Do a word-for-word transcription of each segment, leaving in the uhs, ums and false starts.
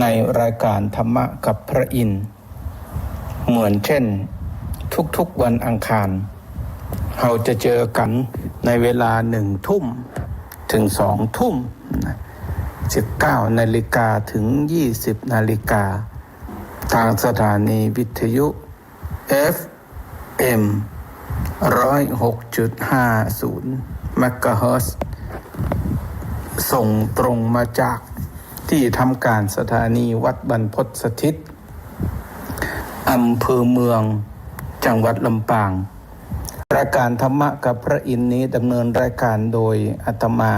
ในรายการธรรมะกับพระอินทร์ เหมือนเช่นทุกๆวันอังคาร เราจะเจอกันในเวลาหนึ่งทุ่มถึงสองทุ่มนะ สิบเก้านาฬิกาถึงยี่สิบนาฬิกา ทางสถานีวิทยุ เอฟเอ็ม ร้อยหกจุดห้าศูนย์เมกะเฮิรตซ์ ส่งตรงมาจากที่ทำการสถานีวัดบรรพตสถิต อำเภอเมือง จังหวัดลำปาง รายการธรรมะกับพระอินทร์นี้ดำเนินรายการโดยอาตมา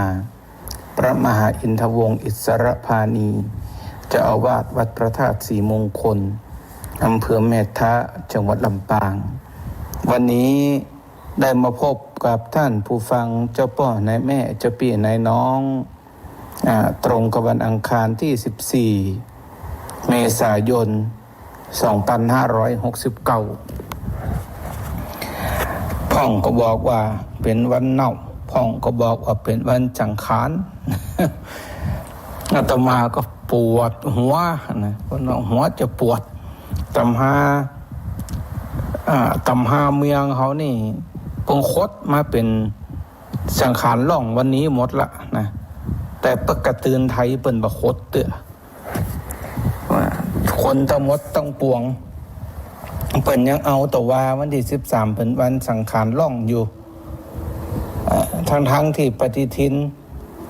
พระมหาอินทวงศ์อิสรภานี เจ้าอาวาสวัดพระธาตุศรีมงคล อำเภอแม่ทะ จังหวัดลำปาง วันนี้ได้มาพบกับท่านผู้ฟัง เจ้าป้อนายแม่ เจ้าปี้นายน้อง อ่า ตรงกับวันอังคารที่สิบสี่ เมษายน สองพันห้าร้อยหกสิบเก้า พ่องก็บอกว่าเป๋นวันเน่า พ่องก็บอกว่าเป๋นวันสังขาร อาตมาก็ปวดหัวนะ คนหัวจะปวด ตำฮา อ่า ตำฮาเมืองเฮานี่ เปิ้นขดมาเป๋นสังขารล่องวันนี้หมดละนะ แต่ปกติไทยเปิ้นบ่ขดเตื้อ ว่าคนตังหมดตังปวง เปิ้นยังเอาแต่ว่าวันตี้สิบสามเป๋นวันสังขารล่องอยู่ เอ่อ ทั้งๆ ตี้ปฏิทิน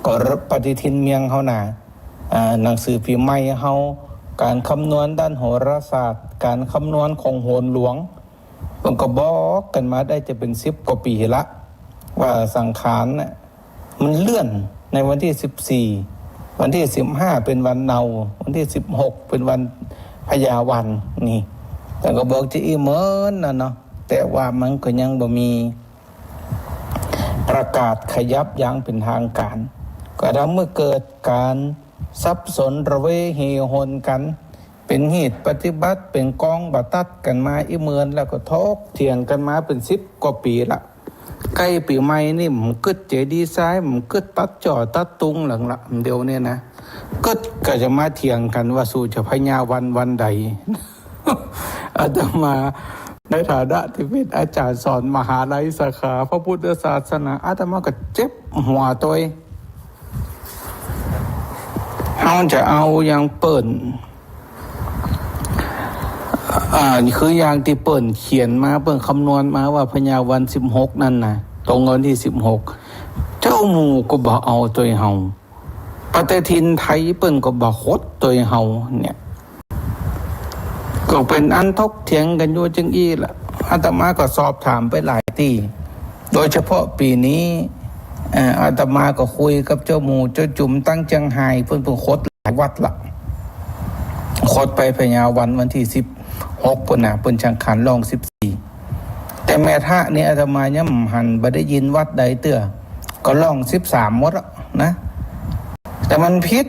ก็ปฏิทินเมืองเฮานา เอ่อ หนังสือพิมพ์ใหม่เฮา ก๋านคำนวณด้านโหราศาสตร์ ก๋านคำนวณของโหรหลวง เปิ้นก็บอกกั๋นมาได้จะเป๋นสิบกว่าปี๋ละ ว่าสังขารน่ะ มันเลื่อนในวันตี้สิบสี่ วันตี้สิบห้าเป๋นวันเนา วันตี้สิบหกเป๋นวันพญาวันนี่ แต่ก็บอกจะอี้เหมินน่ะเนาะ แต่ว่ามันก็ยังบ่มีประกาศขยับอย่างเป๋นทางก๋าน ก็ทำหื้อเกิดก๋านสับสนระเวเหหนกั๋น เป๋นฮีตปฏิบัติ เป๋นกองบ่ตัดกั๋นมาอี้เหมิน แล้วก็ถกเถียงกั๋นมาเป๋นสิบกว่าปี๋ละ ใก้ปี๋ใหม่นี่ บ่กึ๊ดเจดีย์ทราย บ่กึ๊ดตัดจ้อตัดตุงหลังละ เดี๋ยวนี้นะ กึ๊ดก็จะมาเถียงกั๋นว่าสูจะพญาวันวันใด อาตมาในฐานะตี้เป๋นอาจ๋ารย์สอนมหาลัยสาขาพระพุทธศาสนา อาตมาก็เจ็บหัวตวย เฮาจะเอาอย่างเปิ้น อ่า คืออย่างตี้เปิ้นเขียนมา เปิ้นคำนวณมาว่าพญาวันสิบหกนั่นนะ ตรงวันตี้สิบหก เจ้าหมู่ก็บ่เอาตวยเฮา ปฏิทินไทยเปิ้นก็บ่ขดตวยเฮาเนี่ย ก็เป๋นอันถกเถียงกั๋นอยู่จังอี้ละ อาตมาก็สอบถามไปหลายตี้ โดยเฉพาะปี๋นี้ เอ่อ อาตมาก็คุยกับเจ้าหมู่เจ้าจุ๋มตังเจียงฮาย เปิ้น เปิ้นขดหลายวัดละ ขดไปพญาวันวันตี้สิบหกปู้นน่ะ เปิ้นสังขารล่องสิบสี่ แต่แม่ทะนี่อาตมายังบ่หันบ่ได้ยินวัดใดเตื้อ ก็ล่องสิบสามหมดอะนะ แต่มันผิด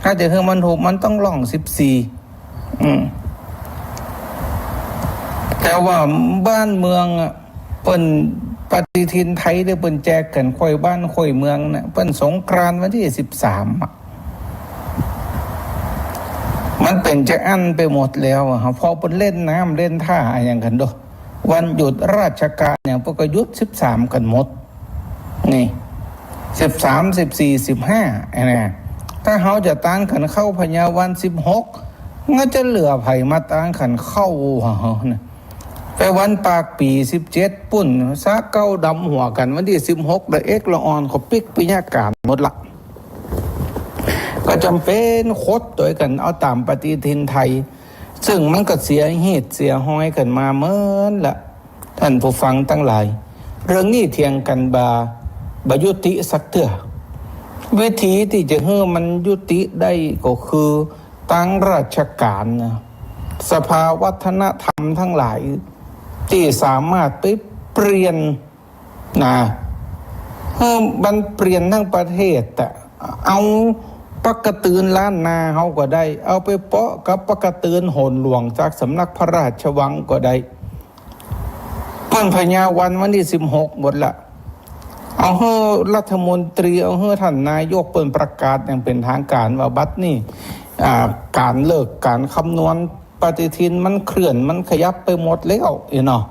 ถ้าจะหื้อมันถูกมันต้องล่องสิบสี่ อืม แต่ว่าบ้านเมืองอะ เปิ้นปฏิทินไทยเนี่ยเปิ้นแจกกั๋นค่อยบ้านค่อยเมืองนะ เปิ้นสงกรานต์วันตี้สิบสามอะ มันเป๋นจะอั้นไปหมดแล้วอะ เพราะเปิ้นเล่นน้ำเล่นท่าอะหยังกั๋นโด วันหยุดราชการเนี่ยเปิ้นก็หยุดสิบสามกั๋นหมด นี่ สิบสาม สิบสี่ สิบห้า ไอ้เนี่ย ถ้าเฮาจะตานกั๋นเข้าพญาวันสิบหก มันจะเหลือใผมาตานกั๋นเข้าหัวเฮานะ ไปวันปากปี๋สิบเจ็ดปู้น สาเก๊าดำหัวกั๋น วันตี้สิบหก ละเอกละอ่อนเขาปิ๊กปิยาก๋านหมดละ ก็จ๋ำเป๋นขดตวยกั๋นเอาต๋ามปฏิทินไทย ซึ่งมันก็เสียฮีตเสียฮอยกั๋นมาเมินละ ท่านผู้ฟังตังหลาย เรื่องนี้เถียงกั๋นบ่า บ่ยุติสักเตื้อ วิธีตี้จะหื้อมันยุติได้ก็คือ ตางราชก๋านนะ สภาวัฒนธรรมตังหลาย ตี้สามารถไปเปลี่ยนนะ หื้อมันเปลี่ยนตังประเทศอะ เอาปะก๋าตืนล้านนาเฮาก็ได้ เอาไปเปาะกับปะก๋าตืนโหรหลวงจากสำนักพระราชวังก็ได้ เปิ้นพญาวันวันตี้สิบหกหมดละ เอาหื้อรัฐมนตรี เอาหื้อท่านนายกเปิ้นประกาศอย่างเป๋นทางก๋านว่าบัดนี้ อ่า ก๋านเลิก ก๋านคำนวณปฏิทินมันเคลื่อน มันขยับไปหมดแล้ว เอ้ยเนาะ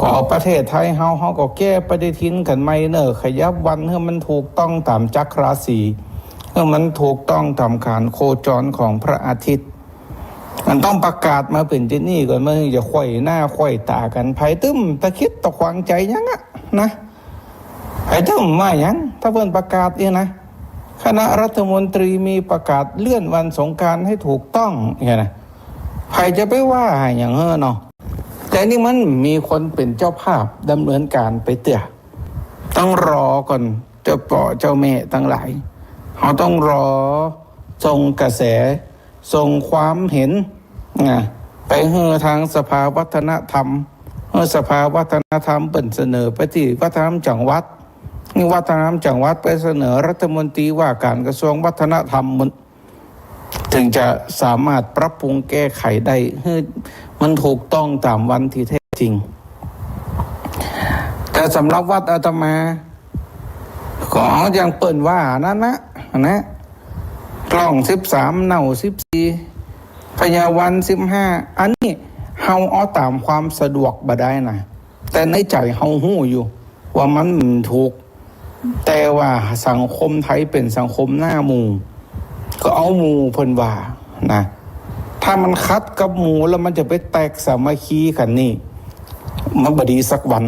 ก็ประเทศไทยเฮา เฮาก็แก้ปฏิทินกั๋นใหม่เน่อ ขยับวันหื้อมันถูกต้องต๋ามจักรราศี หื้อมันถูกต้องต๋ามก๋านโคจรของพระอาทิตย์ มันต้องประกาศมาเป๋นจะอี้ก่อน มันจะไขว่หน้าไขว่ต๋ากั๋น ใผตึ้มตะขิดตะขวงใจ๋หยังอะนะ ใผตึ้มว่าหยัง ถ้าเปิ้นประกาศเองนะ คณะรัฐมนตรีมีประกาศเลื่อนวันสงกรานต์ให้ถูกต้องเนี่ยนะ ใผจะไปว่าหยังเฮ้อเนาะ แต่นี่มันมีคนเป๋นเจ้าภาพดำเนินก๋านไปเตื้อ ต้องรอก่อน เจ้าป้อเจ้าแม่ตังหลาย เฮาต้องรอส่งกระแส ส่งความเห็นนะ ไปหื้อตางสภาวัฒนธรรม หื้อสภาวัฒนธรรมเปิ้นเสนอไปตี้วัฒนธรรมจังหวัด นี่วัฒนธรรมจังหวัดไปเสนอรัฐมนตรีว่าก๋านกระทรวงวัฒนธรรมหมด เถิงจะสามารถปรับปรุงแก้ไขได้หื้อมันถูกต้องต๋ามวันตี้แท้จริง แต่สำหรับวัดอาตมา ก็อย่างเปิ้นว่านั้นนะ นะ ล่องสิบสาม เน่าสิบสี่ พญาวันสิบห้า อันนี้เฮาเอาต๋ามความสะดวกบ่ได้นะ แต่ในใจ๋เฮาฮู้อยู่ว่ามันบ่ถูก แต่ว่าสังคมไทยเป๋นสังคมหน้าหมู่ ก็เอาหมู่เปิ้นว่านะ ถ้ามันขัดกับหมู่แล้วมันจะไปแตกสามัคคีกั๋นนี่ มันบ่ดีสักวัน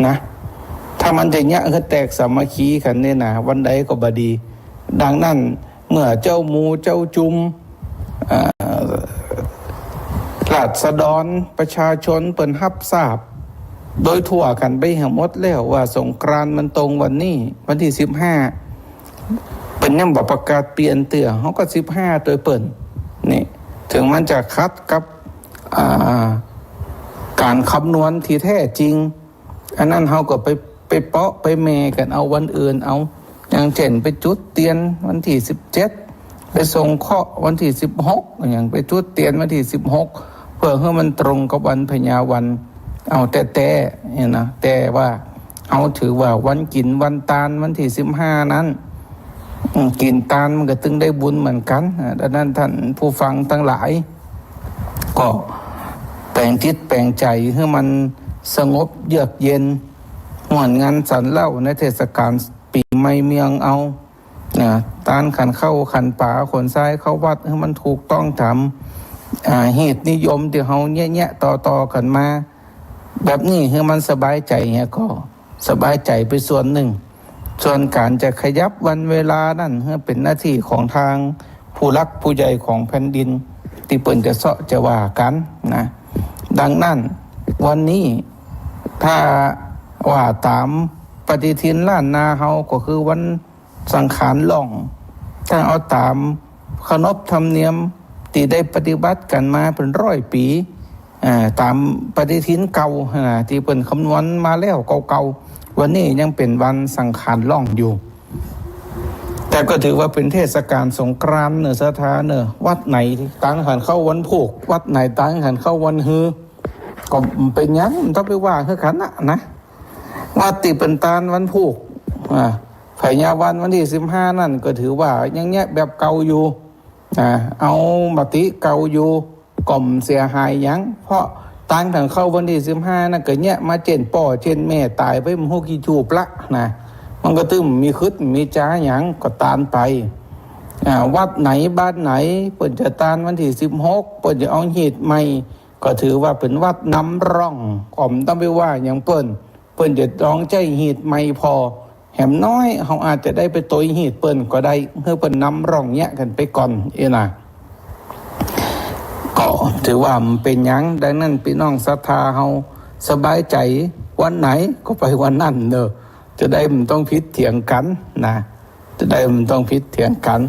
นะ ถ้ามันจะเยียะหื้อแตกสามัคคีกั๋นนี่นะ วันใดก็บ่ดี ดังนั้นเมื่อเจ้าหมู่เจ้าจุม อ่า ราษฎรประชาชนเปิ้นฮับทราบ โดยทั่วกั๋นไปหื้อหมดแล้วว่าสงกรานต์มันตรงวันนี้ วันตี้สิบห้า เปิ้นยังบ่ประกาศเปลี่ยนเตื้อ เฮาก็สิบห้าตวยเปิ้น นี่ เถิงมันจะขัดกับ อ่า ก๋านคำนวณตี้แท้จริง อันนั้นเฮาก็ไป ไปเปาะไปแหม่กั๋นเอาวันอื่นเอา อย่างเจ้นไปจุดเตียนวันตี้สิบเจ็ด ไปสงเคราะห์วันตี้สิบหก อย่างไปจุดเตียนวันตี้สิบหก เปื้อหื้อมันตรงกับวันพญาวัน เอาแต๊ๆ เนี่ยนะ แต่ว่าเฮาถือว่าวันกิ๋นวันตานวันตี้สิบห้านั้น อืม กิ๋นตานมันก็ตึงได้บุญเหมือนกั๋น อ่า ดังนั้นท่านผู้ฟังตังหลาย ก็แป๋งจิตแป๋งใจ๋หื้อมันสงบเยือกเย็น ม่วนงันสันเล่าในเทศกาลปี๋ใหม่เมืองเอา นะ ตานขันข้าวขันป๋า ขนทรายเข้าวัด หื้อมันถูกต้องต๋าม อ่า ฮีตนิยมตี้เฮาเยียะๆ ต่อๆ กั๋นมา แบบนี้หื้อมันสบายใจ๋เนี่ยก็สบายใจ๋ไปส่วนนึ่ง ส่วนก๋านจะขยับวันเวลานั้นหื้อเป๋นหน้าตี้ของตางผู้หลักผู้ใหญ่ของแผ่นดิน ตี้เปิ้นจะเซาะจะว่ากั๋นนะ ดังนั้นวันนี้ถ้าว่าต๋ามปฏิทินล้านนาเฮาก็คือวัน สังขารล่อง ถ้าเอาต๋ามขนบธรรมเนียมตี้ได้ปฏิบัติกั๋นมาเป๋นร้อยปี๋ อ่า ต๋ามปฏิทินเก่า อ่า ตี้เปิ้นคำนวณมาแล้วเก่าๆ วันนี้ยังเป๋นวันสังขารล่องอยู่ แต่ก็ถือว่าเป๋นเทศกาลสงกรานต์เน่อ ศรัทธาเน่อ วัดไหนตานขันเข้าวันพูก วัดไหนตานขันเข้าวันฮือ ก็บ่เป๋นหยัง บ่ต้องไปว่าหื้อกั๋นนะ นะ วัดตี้เปิ้นตานวันพูก อ่า พญาวันวันตี้สิบห้านั้นก็ถือว่ายังเยียะแบบเก่าอยู่ อ่า เอามติเก่าอยู่ ก็บ่เสียหายหยัง เพราะตานขันเข้าวันตี้สิบห้านั้นก็เยียะมาเจ้นป้อเจ้นแม่ต๋ายไปบ่ฮู้กี่จูบละนะ มันก็ตึงบ่มีขึดบ่มีจ๋าหยังก็ตานไป อ่า วัดไหนบ้านไหนเปิ้นจะตานวันตี้สิบหก เปิ้นจะเอาฮีตใหม่ ก็ถือว่าเป๋นวัดนำร่อง ก็บ่ต้องไปว่าหยังเปิ้น เปิ้นจะต้องใจ๊ฮีตใหม่พอ แหมน้อยเฮาอาจจะได้ไปตวยฮีตเปิ้นก็ได้ หื้อเปิ้นนำร่องเยียะกั๋นไปก่อน เอ้ยนะ ก็ถือว่าบ่เป๋นหยัง ดังนั้นปี้น้องศรัทธาเฮาสบายใจ๋วันไหนก็ไปวันนั้นเน่อ จะได้บ่ต้องผิดเถียงกั๋นนะ จะได้บ่ต้องผิดเถียงกั๋น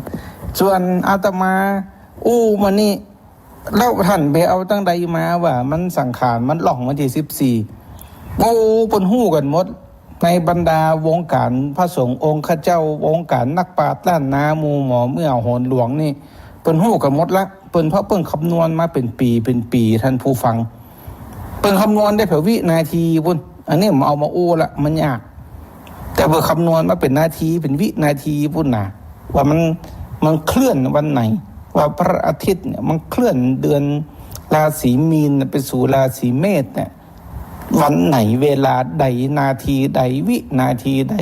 ส่วนอาตมาอู้มานี่ แล้วต้านไปเอาตังใดมาว่ามันสังขารมันล่องวันตี้สิบสี่ โอ้ เปิ้นฮู้กั๋นหมด ในบรรดาวงก๋านพระสงฆ์องค์ข้าเจ้า วงก๋านนักปราชญ์ล้านนา หมู่หมอเมื่อโหนหลวงนี่ เปิ้นฮู้กั๋นหมดละ เปิ้น เพราะเปิ้นคำนวณมาเป๋นปี๋เป๋นปี๋ ต้านผู้ฟัง เปิ้นคำนวณได้เป๋นวินาทีปู๊น อันนี้บ่เอามาอู้ละ มันยาก แต่เปิ้นคำนวณมาเป๋นนาที เป๋นวินาทีปู๊นนะ ว่ามัน มันเคลื่อนวันไหน ว่าพระอาทิตย์เนี่ยมันเคลื่อนเดือนราศีมีนไปสู่ราศีเมษเนี่ย วันไหน เวลาใด นาทีใด วินาทีใด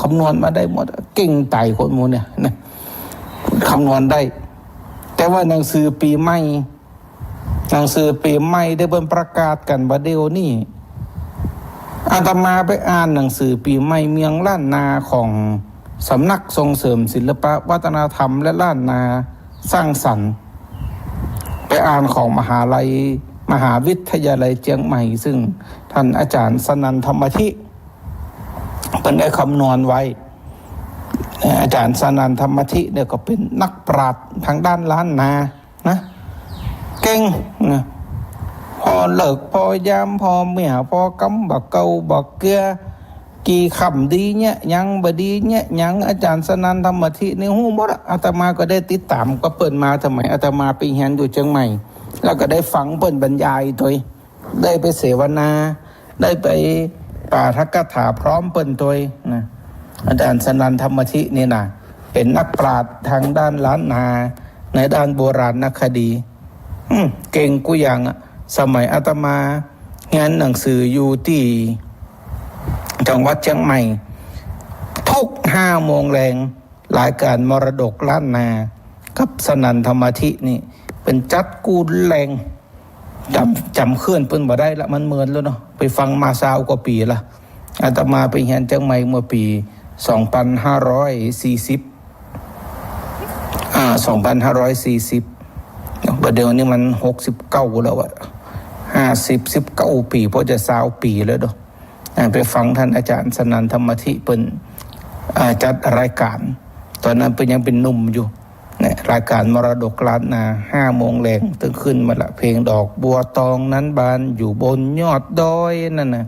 คำนวณมาได้หมด เก่งต๋ายคนหมู่เนี่ยนะ คำนวณได้ แต่ว่าหนังสือปีใหม่ หนังสือปีใหม่ได้เปิ้นประกาศกั๋นบ่าเดี่ยวนี้ อาตมาไปอ่านหนังสือปีใหม่เมืองล้านนาของสำนักส่งเสริมศิลปะวัฒนธรรมและล้านนาสร้างสรรค์ ไปอ่านของมหาลัย มหาวิทยาลัยเจียงใหม่ ซึ่งท่านอาจารย์สนั่น ธรรมธิ เปิ้นได้คำนวณไว้ อาจารย์สนั่น ธรรมธิ เนี่ยก็เป๋นนักปราชญ์ตางด้านล้านนา นะ เก่งนะ ผ่อเลิก ผ่อยาม ผ่อเมีย ผ่อกำบ่าเก่าบ่าเกื้อ กี่ค่ำดีเยียะหยัง บ่ดีเยียะหยัง อาจารย์สนั่น ธรรมธิ นี่ฮู้หมดอะ อาตมาก็ได้ติดต๋ามกับเปิ้นมา สมัยอาตมาไปเฮียนอยู่เจียงใหม่ แล้วก็ได้ฟังเปิ้นบรรยายตวย ได้ไปเสวนา ได้ไปปาฐกถาพร้อมเปิ้นตวยนะ อาจารย์สนั่น ธรรมธิ นี่นะ เป๋นนักปราชญ์ตางด้านล้านนา ในด้านโบราณคดี อืม เก่งกู้อย่างอะ สมัยอาตมาเฮียนหนังสืออยู่ตี้จังหวัดเจียงใหม่ ทุกห้าโมงแลง รายก๋านมรดกล้านนากับสนั่น ธรรมธิ นี่ เปิ้นจัดกู้แลง จ๋ำ จ๋ำเคื่อนเปิ้นบ่ได้ละ มันเมินแล้วเนาะ ไปฟังมาซาวกว่าปี๋ละ อาตมาไปเฮียนเจียงใหม่เมื่อปี๋สองปันห้าร้อยสี่สิบ อ่า สองปันห้าร้อยสี่สิบ บ่าเดี่ยวนี้มันหกสิบเก้าแล้วอะ ห้าสิบ สิบเก้าปี๋ พอจะซาวปี๋แล้วเนาะ อ่า ไปฟังท่านอาจารย์สนั่น ธรรมธิ เปิ้น อ่า จัดรายก๋าน ต๋อนนั้นเปิ้นยังเป๋นหนุ่มอยู่ เนี่ย รายก๋านมรดกล้านนา ห้าโมงแลง ตึงขึ้นมาละ เพลงดอกบัวตองนั้นบานอยู่บนยอดดอยนั่นนะ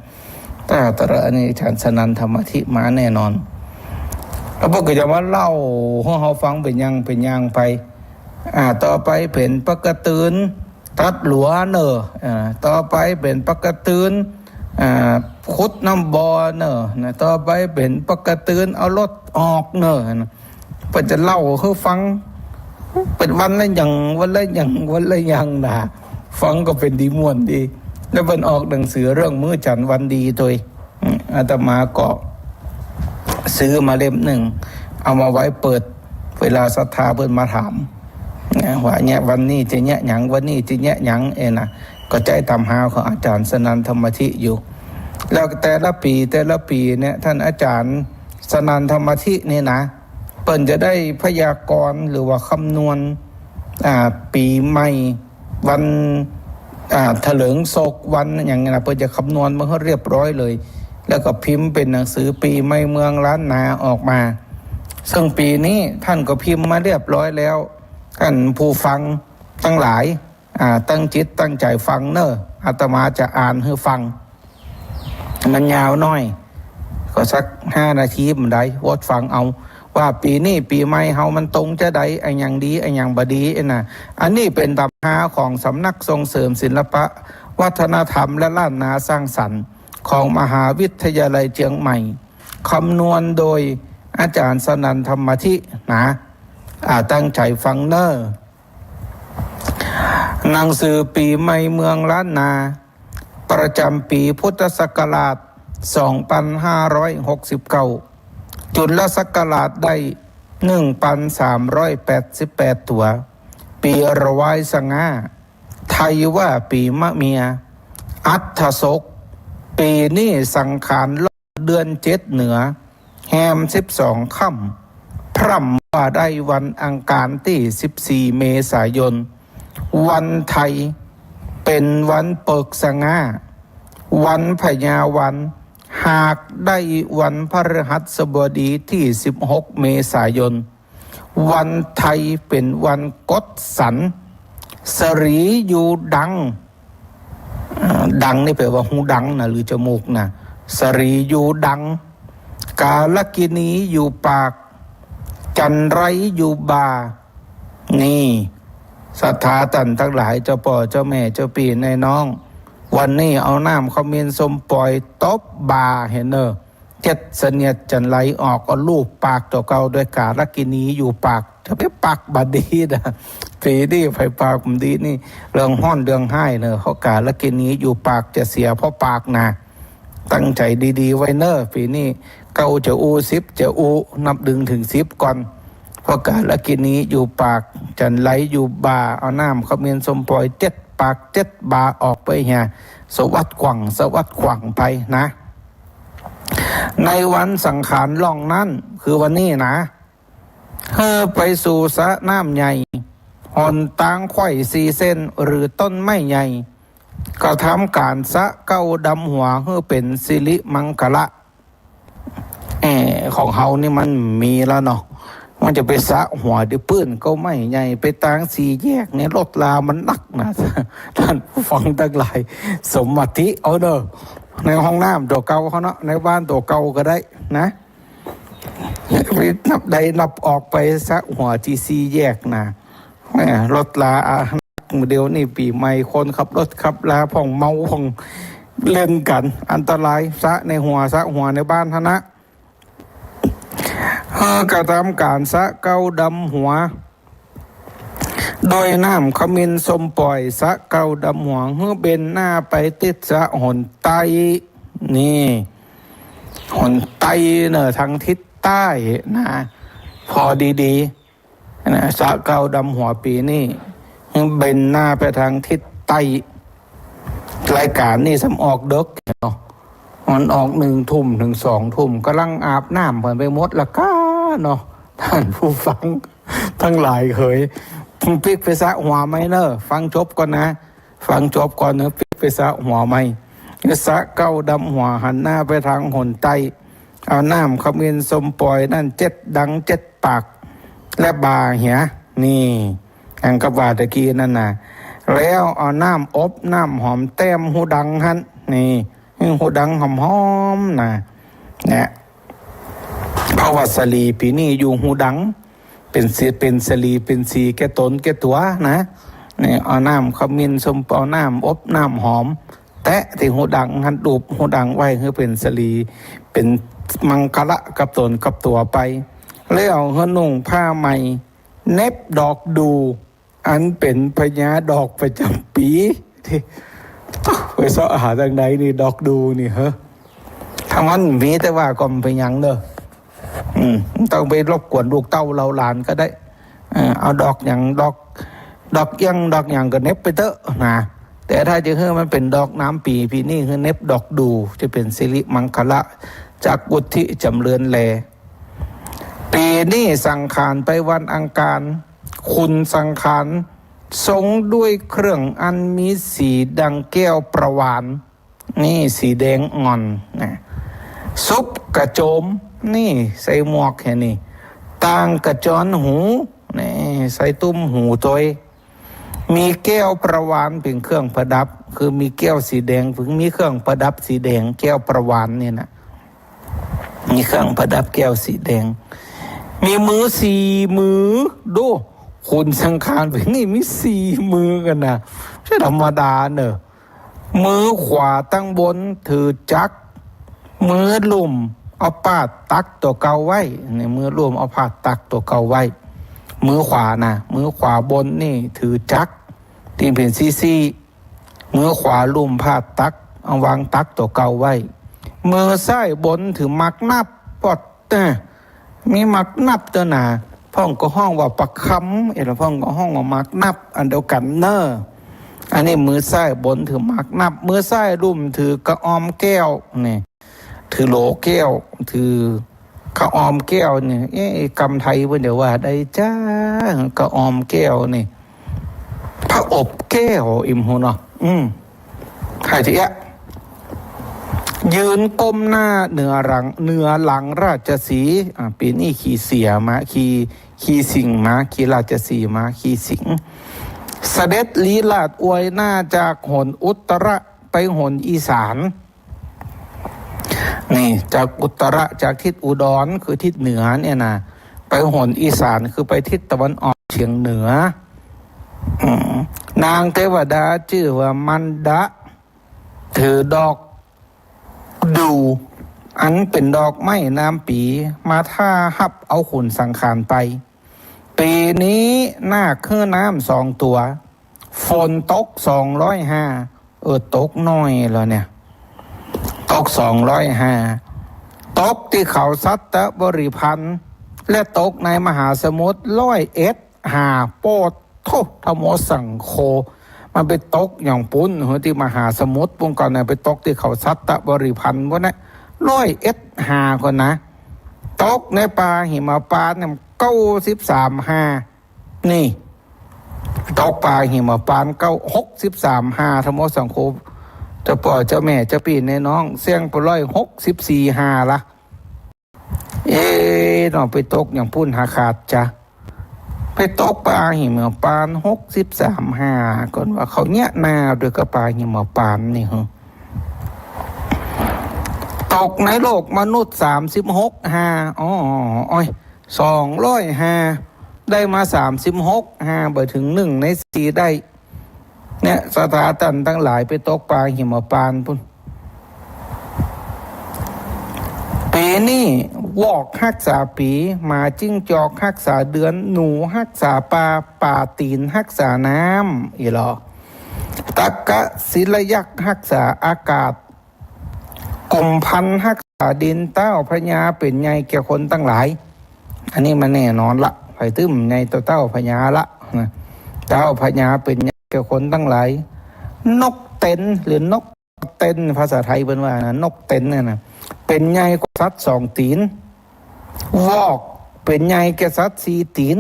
ตาตระ อันนี้อาจารย์สนั่น ธรรมธิ มาแน่นอน แล้วเปิ้นก็จะมาเล่าหื้อเฮาฟังเป๋นอย่างเป๋นอย่างไป อ่า ต่อไปเป๋นปะกะตืนตัดหลัวเน่อ อ่า ต่อไปเป๋นปะกะตืน อ่า ขุดน้ำบ่อเน่อ นะ ต่อไปเป๋นปะกะตืนเอารถออกเน่อ นะ เปิ้นจะเล่าหื้อฟัง เป๋นวันละอย่าง วันละอย่าง วันละอย่างนะ ฟังก็เป๋นดีม่วนดี แล้วเปิ้นออกหนังสือเรื่องมื้อจั๋นทร์วันดีตวย อืม อาตมาก็ซื้อมาเล่มนึ่ง เอามาไว้เปิด เวลาศรัทธาเปิ้นมาถามนะ ว่าเยียะวันนี้จะเยียะหยัง วันนี้จะเยียะหยัง เอ้นะ ก็ใจ๊ต๋ามหาของอาจารย์สนั่น ธรรมธิ อยู่ แล้วแต่ละปี๋ แต่ละปี๋เนี่ย ท่านอาจารย์สนั่น ธรรมธิ นี่นะ เปิ้นจะได้พยากรณ์หรือว่าคำนวณ อ่า ปี๋ใหม่ วัน อ่า ถลิงศก วันอย่างเงี้ยนะ เปิ้นจะคำนวณมาหื้อเรียบร้อยเลย แล้วก็พิมพ์เป๋นหนังสือปี๋ใหม่เมืองล้านนาออกมา ซึ่งปี๋นี้ท่านก็พิมพ์มาเรียบร้อยแล้ว ท่านผู้ฟังตังหลาย อ่า ตั้งจิตตั้งใจ๋ฟังเน่อ อาตมาจะอ่านหื้อฟัง มันยาวหน้อย ก็สักห้านาทีบ่ได้ อดฟังเอา ว่าปี๋นี้ปี๋ใหม่เฮามันตรงจาใด อะหยังดี อะหยังบ่ดี เอ้นะ อันนี้เป๋นต๋ามหาของสำนักส่งเสริมศิลปะวัฒนธรรมและล้านนาสร้างสรรค์ของมหาวิทยาลัยเจียงใหม่ คำนวณโดยอาจารย์สนั่น ธรรมธิ นะ อ่า ตั้งใจ๋ฟังเน่อ หนังสือปี๋ใหม่เมืองล้านนา ประจ๋ำปี๋พุทธศักราชสองปันห้าร้อยหกสิบเก้า จุลศักราชได้หนึ่งปันสามร้อยแปดสิบแปดตั๋ว ปี๋ระวายสง่า ไทยว่าปี๋มะเมีย อัฐศก ปี๋นี้สังขารรอบเดือนเจ็ดเหนือ แฮมสิบสองค่ำ พร่ำว่าได้วันอังคารตี้สิบสี่เมษายน วันไทยเป๋นวันเปิกสง่า วันพญาวัน หากได้วันพฤหัสบดีตี้สิบหกเมษายน วันไทยเป๋นวันกดสัน สะหรีอยู่ดัง อ่า ดังนี่แปลว่าหูดังนะ หรือจมูกนะ สะหรีอยู่ดัง กาลกิณีอยู่ปาก จันไรอยู่บ่า นี่ ศรัทธาต้านตังหลาย เจ้าป้อเจ้าแม่ เจ้าปี้นายน้อง วันนี้เอาน้ำขมิ้นส้มป่อยตบบ่าหื้อเน่อ เจ็ดเสนียดจั่นไหลออก ก็ลูบปากตั๋วเก่า โดยก๋าลกินีอยู่ปาก จะไปปากบ่ดีนะ ปี๋นี้ไปปากบ่ดีนี่ เรื่องฮ้อนเรื่องฮ้ายเน่อ เพราะก๋าลกินีอยู่ปาก จะเสียเพราะปากนะ ตั้งใจ๋ดีๆ ไว้เน่อ ปี๋นี้ เก้าจะอู้ สิบจะอู้ นับหนึ่งถึงสิบก่อน เพราะก๋าลกินีอยู่ปาก จั่นไหลอยู่บ่า เอาน้ำขมิ้นส้มป่อยเจ็ดปากเจ็ดบ่าออกไปเหีย สวัสดิ์ขวัง สวัสดิ์ขวังไปนะ ในวันสังขารล่องนั้น คือวันนี้นะ หื้อไปสู่สระน้ำใหญ่ หนตางไขว่สี่เส้น หรือต้นไม้ใหญ่ กระทำก๋านสระเก๊าดำหัว หื้อเป๋นสิริมังคละ แอ้ ของเฮานี่มันมีแล้วเนาะ มันจะไปสระหัวตี้ปื้นเก๊าไม้ใหญ่ ไปตางสี่แยกเนี่ย รถรามันนักนะ ต้านผู้ฟังตังหลาย สมาธิเอาเน่อ ในห้องน้ำตั๋วเก่าเฮาเนาะ ในบ้านตั๋วเก่าก็ได้นะ นับได้นับออกไปสระหัวตี้สี่แยกนะ แหม รถราอะ เดี๋ยวนี้ปี๋ใหม่คนขับรถขับราพ่องเมาพ่องเล่นกั๋น อันตราย สระในหัว สระหัวในบ้านหั้นนะ หื้อกระทำก๋านสระเก๊าดำหัว โดยน้ำขมิ้นส้มป่อย สระเก๊าดำหัว หื้อเบนหน้าไปติดสระหนใต้ นี่ หนใต้เน่อ ตางทิศใต้นะ ผ่อดีๆ นะ สระเก๊าดำหัวปี๋นี้ หื้อเบนหน้าไปตางทิศใต้ รายก๋านนี่ซ้ำออกเดิ็กเนาะ มันออกหนึ่งทุ่มเถิงสองทุ่ม ก่ำลังอาบน้ำกั๋นไปหมดละก้าเนาะ ต้านผู้ฟังตังหลายเหย ปิ๊กไปสระหัวใหม่เน่อ ฟังจบก่อนนะ ฟังจบก่อนเน่อ ปิ๊กไปสระหัวใหม่ สระเก๊าดำหัว หันหน้าไปตางหนใต้ เอาน้ำขมิ้นส้มป่อยนั้นเจ็ดดังเจ็ดปาก และบ่าเหีย นี่ อันกับว่าตะกี้นั้นนะ แล้วเอาน้ำอบน้ำหอมแต้มฮูดังหั้น นี่ หื้อฮูดังหอมๆ นะ เนี่ย เพราะว่าสะหลีปี๋นี้อยู่ฮูดัง เป๋นสิ เป๋นสะหลี เป๋นสีแก่ต๋นแก่ตั๋วนะ เนี่ย เอาน้ำขมิ้นส้ม เอาน้ำอบน้ำหอม แตะตี้ฮูดังหั้น ลูบฮูดังไว้ หื้อเป๋นสะหลี เป๋นมังคละกับต๋นกับตั๋วไป แล้วหื้อนุ่งผ้าใหม่ เหน็บดอกดู่ อันเป๋นพญาดอกประจ๋ำปี๋ ไปเซาะหาตางใดนี่ ดอกดู่นี่เหรอ ถ้ามันมีแต่ว่าก็บ่เป๋นหยังเน่อ อืม บ่ต้องไปรบกวนลูกเต้าเหล่าหลานก็ได้ เออ เอาดอกหยัง ดอก ดอกเอี้ยง ดอกหยังก็เหน็บไปเต๊อะนะ แต่ถ้าจะหื้อมันเป๋นดอกน้ำปี๋ ปี๋นี้หื้อเหน็บดอกดู่ จะเป๋นสิริมังคละ จักวุฒิจ๋ำเริญแล ปี๋นี้สังขารไปวันอังคาร ขุนสังขาร ทรงด้วยเครื่องอันมีสีดังแก้วประวาญ นี่สีแดงอ่อนนะ สุบกระโจม นี่ใส่หมวกแค่นี้ ตางกระจรหู นี่ใส่ตุ้มหูตวย มีแก้วประวาญเป๋นเครื่องประดับ คือมีแก้วสีแดง เป๋นมีเครื่องประดับสีแดง แก้วประวาญเนี่ยนะ มีเครื่องประดับแก้วสีแดง มีมือสี่มือ ดู ขุนสังขารปี๋นี้มีสี่มือกั๋นนะ บ่ใจ้ธรรมดาเน่อ มือขวาตังบนถือจักร มือลุ่มเอาผ้าตั๊กตั๋วเก่าไว้ นี่ มือลุ่มเอาผ้าตั๊กตั๋วเก่าไว้ มือขวานะ มือขวาบนนี่ถือจักร ตี้เป๋นซี่ๆ มือขวาลุ่มผ้าตั๊ก เอาวางตั๊กตั๋วเก่าไว้ มือซ้ายบนถือหมากนับ ปอด เอ้อ มีหมากนับเต๊อะนา พ่องก็ฮ้องว่าปะคำ เอ้ย แล้วพ่องก็ฮ้องว่าหมากนับ อันเดียวกั๋นเน่อ อันนี้มือซ้ายบนถือหมากนับ มือซ้ายลุ่มถือกระออมแก้ว นี่ ถือโหลแก้ว ถือกระออมแก้วนี่ เอ๊ะ กำไทยเปิ้นจะว่าใดจ๊ะ กระออมแก้วนี่ ผอบแก้ว อิมหูเนาะ อืม ใค่จะเอี้ยะ ยืนก้มหน้าเหนือหลัง เหนือหลังราชสีห์ อ่า ปี๋นี้ขี่เสียมา ขี่ ขี่สิงห์มา ขี่ราชสีห์มา ขี่สิงห์ เสด็จลี้ราชอวยหน้าจากหนอุตตระไปหนอีสาน นี่ จากอุตตระ จากทิศอุดร คือทิศเหนือเนี่ยนะ ไปหนอีสาน คือไปทิศตะวันออกเฉียงเหนือ อืม นางเทวดาจื้อว่ามันดะ ถือดอกดู่ อันเป๋นดอกไม้นามปี๋ มาต้าฮับเอาขุนสังขารไป ปี๋นี้นาคหื้อน้ำสองตั๋ว ฝนตกสองร้อยห้า เออ ตกน้อยแล้วเนี่ย ตกสองร้อยห้า ตกตี้เขาสัตตบริพันธ์ และตกในมหาสมุทรร้อยเอ็ดห้า โปดโธ่ ธรรมโมสังโฆ มันไปตกอย่างปู้น หื้อตี้มหาสมุทรปู้นก่อนนะ ไปตกตี้เขาสัตตบริพันธ์ปู้นนะ ร้อยเอ็ดห้าก่อนนะ ตกในป่าหิมพานต์เนี่ย เก้าสิบสามห้า นี่ ตกป่าหิมพานต์เก้า หกสิบสามห้า ธรรมโมสังโฆ เจ้าป้อเจ้าแม่เจ้าปี้ในน้อง เสี้ยงไปร้อยหกสิบสี่ห้าละ เอ๊ะ เนาะ ไปตกอย่างปู้นหาขาดจ๊ะ ไปตกป่าหิมพานต์หกสิบสามห้า ก่อนว่าเขาเยียะนาด้วยกับป่าหิมพานต์นี่ หือ ตกในโลกมนุษย์สามสิบหกห้า อ๋อ โอ้ย สองร้อยห้า ได้มาสามสิบหกห้า บ่เถิงหนึ่งในสี่ได้ เนี่ย ศรัทธาต้านตังหลายไปตกป่าหิมพานต์ปู้น ปี๋นี้วอกฮักษาปี๋ หมาจิ้งจอกฮักษาเดือน หนูฮักษาปลา ป๋าตี๋นฮักษาน้ำ อีหลอ ตักกะศิลยักษ์ฮักษาอากาศ กุมภัณฑ์ฮักษาดิน ต้าวพญาเป๋นใหญ่แก่คนตังหลาย อันนี้มันแน่นอนละ ใผตึ้มใหญ่ต่อต้าวพญาละนะ ต้าวพญาเป๋นใหญ่แก่คนตังหลาย นกเต็นหรือนกเต็น ภาษาไทยเปิ้นว่านะ นกเต็นเนี่ยนะ เป๋นใหญ่กว่าสัตว์สองตี๋น วอกเป๋นใหญ่แก่สัตว์สี่ตี๋น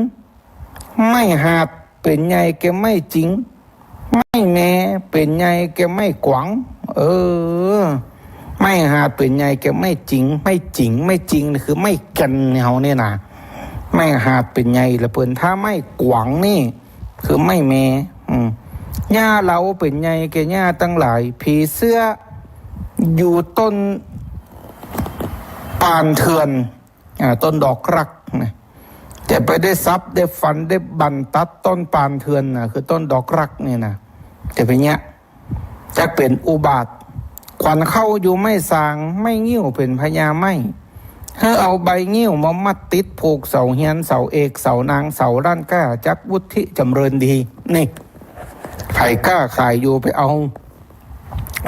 ไม้หาดเป๋นใหญ่แก่ไม้จิง ไม้แมเป๋นใหญ่แก่ไม้กวาง เออ ไม้หาดเป๋นใหญ่แก่ไม้จิง ไม้จิง ไม้จิงนี่คือไม้แก่นเฮาเนี่ยนะ ไม้หาดเป๋นใหญ่ละเปิ้น ถ้าไม้กวางนี่คือไม้แม อืม หญ้าเหลาเป๋นใหญ่แก่หญ้าตังหลาย ผีเสื้ออยู่ต้นป่านเถื่อน อ่า ต้นดอกรักนะ จะไปได้สับ ได้ฟัน ได้บั่นตัดต้นป่านเถื่อนนะ คือต้นดอกรักนี่นะ จะไปเยียะ จักเป๋นอุบาท ขวัญเข้าอยู่ไม้สาง ไม้งิ้วเป๋นพญาไม้ หื้อเอาใบงิ้วมามัดติดผูกเสาเฮียน เสาเอก เสานาง เสาร้านก้า จักวุฒิจ๋ำเริญดี นี่ ใผก้าขายอยู่ไปเอา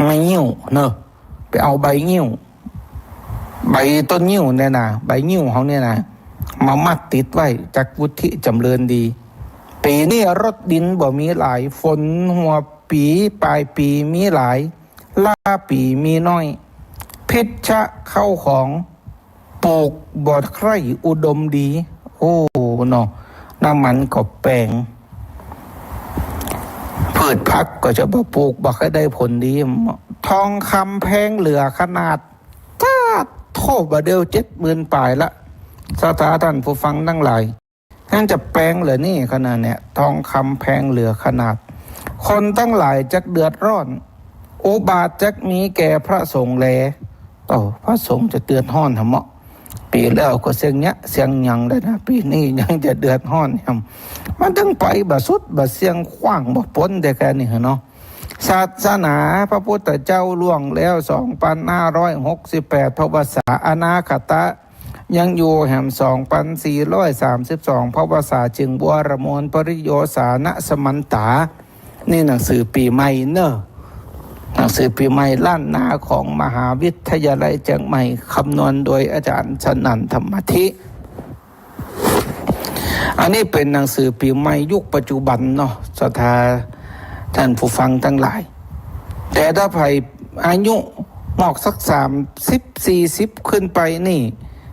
ไม้งิ้วเนาะ ไปเอาใบงิ้ว ใบต้นงิ้วเนี่ยนะ ใบงิ้วเฮาเนี่ยนะ มามัดติดไว้ จักวุฒิจ๋ำเริญดี ปี๋นี้รดดินบ่มีหลาย ฝนหัวปี๋ปลายปี๋มีหลาย ล้าปี๋มีน้อย พิชชะเข้าของ ปลูกบ่ใคร่อุดมดี โอ้ เนาะ น้ำมันก็แปง พืชผักก็จะบ่ปลูก บ่ใค่ได้ผลดี ทองคำแพงเหลือขนาด ถ้าโทษบ่าเดียวเจ็ดหมื่นปลายละ ศรัทธาต้านผู้ฟังตังหลาย ยังจะแปงเหลือนี่ขนาดเนี่ย ทองคำแพงเหลือขนาด คนตังหลายจักเดือดร้อน อุบาทจักมีแก่พระสงฆ์แล โอ้ พระสงฆ์จะเดือดร้อนหำเมาะ ปี๋แล้วก็เสี้ยงเยียะเสี้ยงหยังได้นะ ปี๋นี้ยังจะเดือดร้อนหำ มันตึงไปบ่สุดบ่เสี้ยง ขว้างบ่ป๊นแต่แค่นี้เนาะ ศาสนาพระพุทธเจ้าล่วงแล้วสองปันห้าร้อยหกสิบแปด พระวรรษา อนาคตะ ยังอยู่แหมสองปันสี่ร้อยสามสิบสอง พระวรรษา จึงวรมูลปริโยสานะสมันตา นี่หนังสือปี๋ใหม่เนอะ หนังสือปี๋ใหม่ล้านนาของมหาวิทยาลัยเจียงใหม่ คำนวณโดยอาจารย์สนั่น ธรรมธิ อันนี้เป๋นหนังสือปี๋ใหม่ยุคปัจจุบันเนาะ ศรัทธาต้านผู้ฟังตังหลาย แต่ถ้าใผอายุมอกสักสามสิบสี่สิบขึ้นไปนี่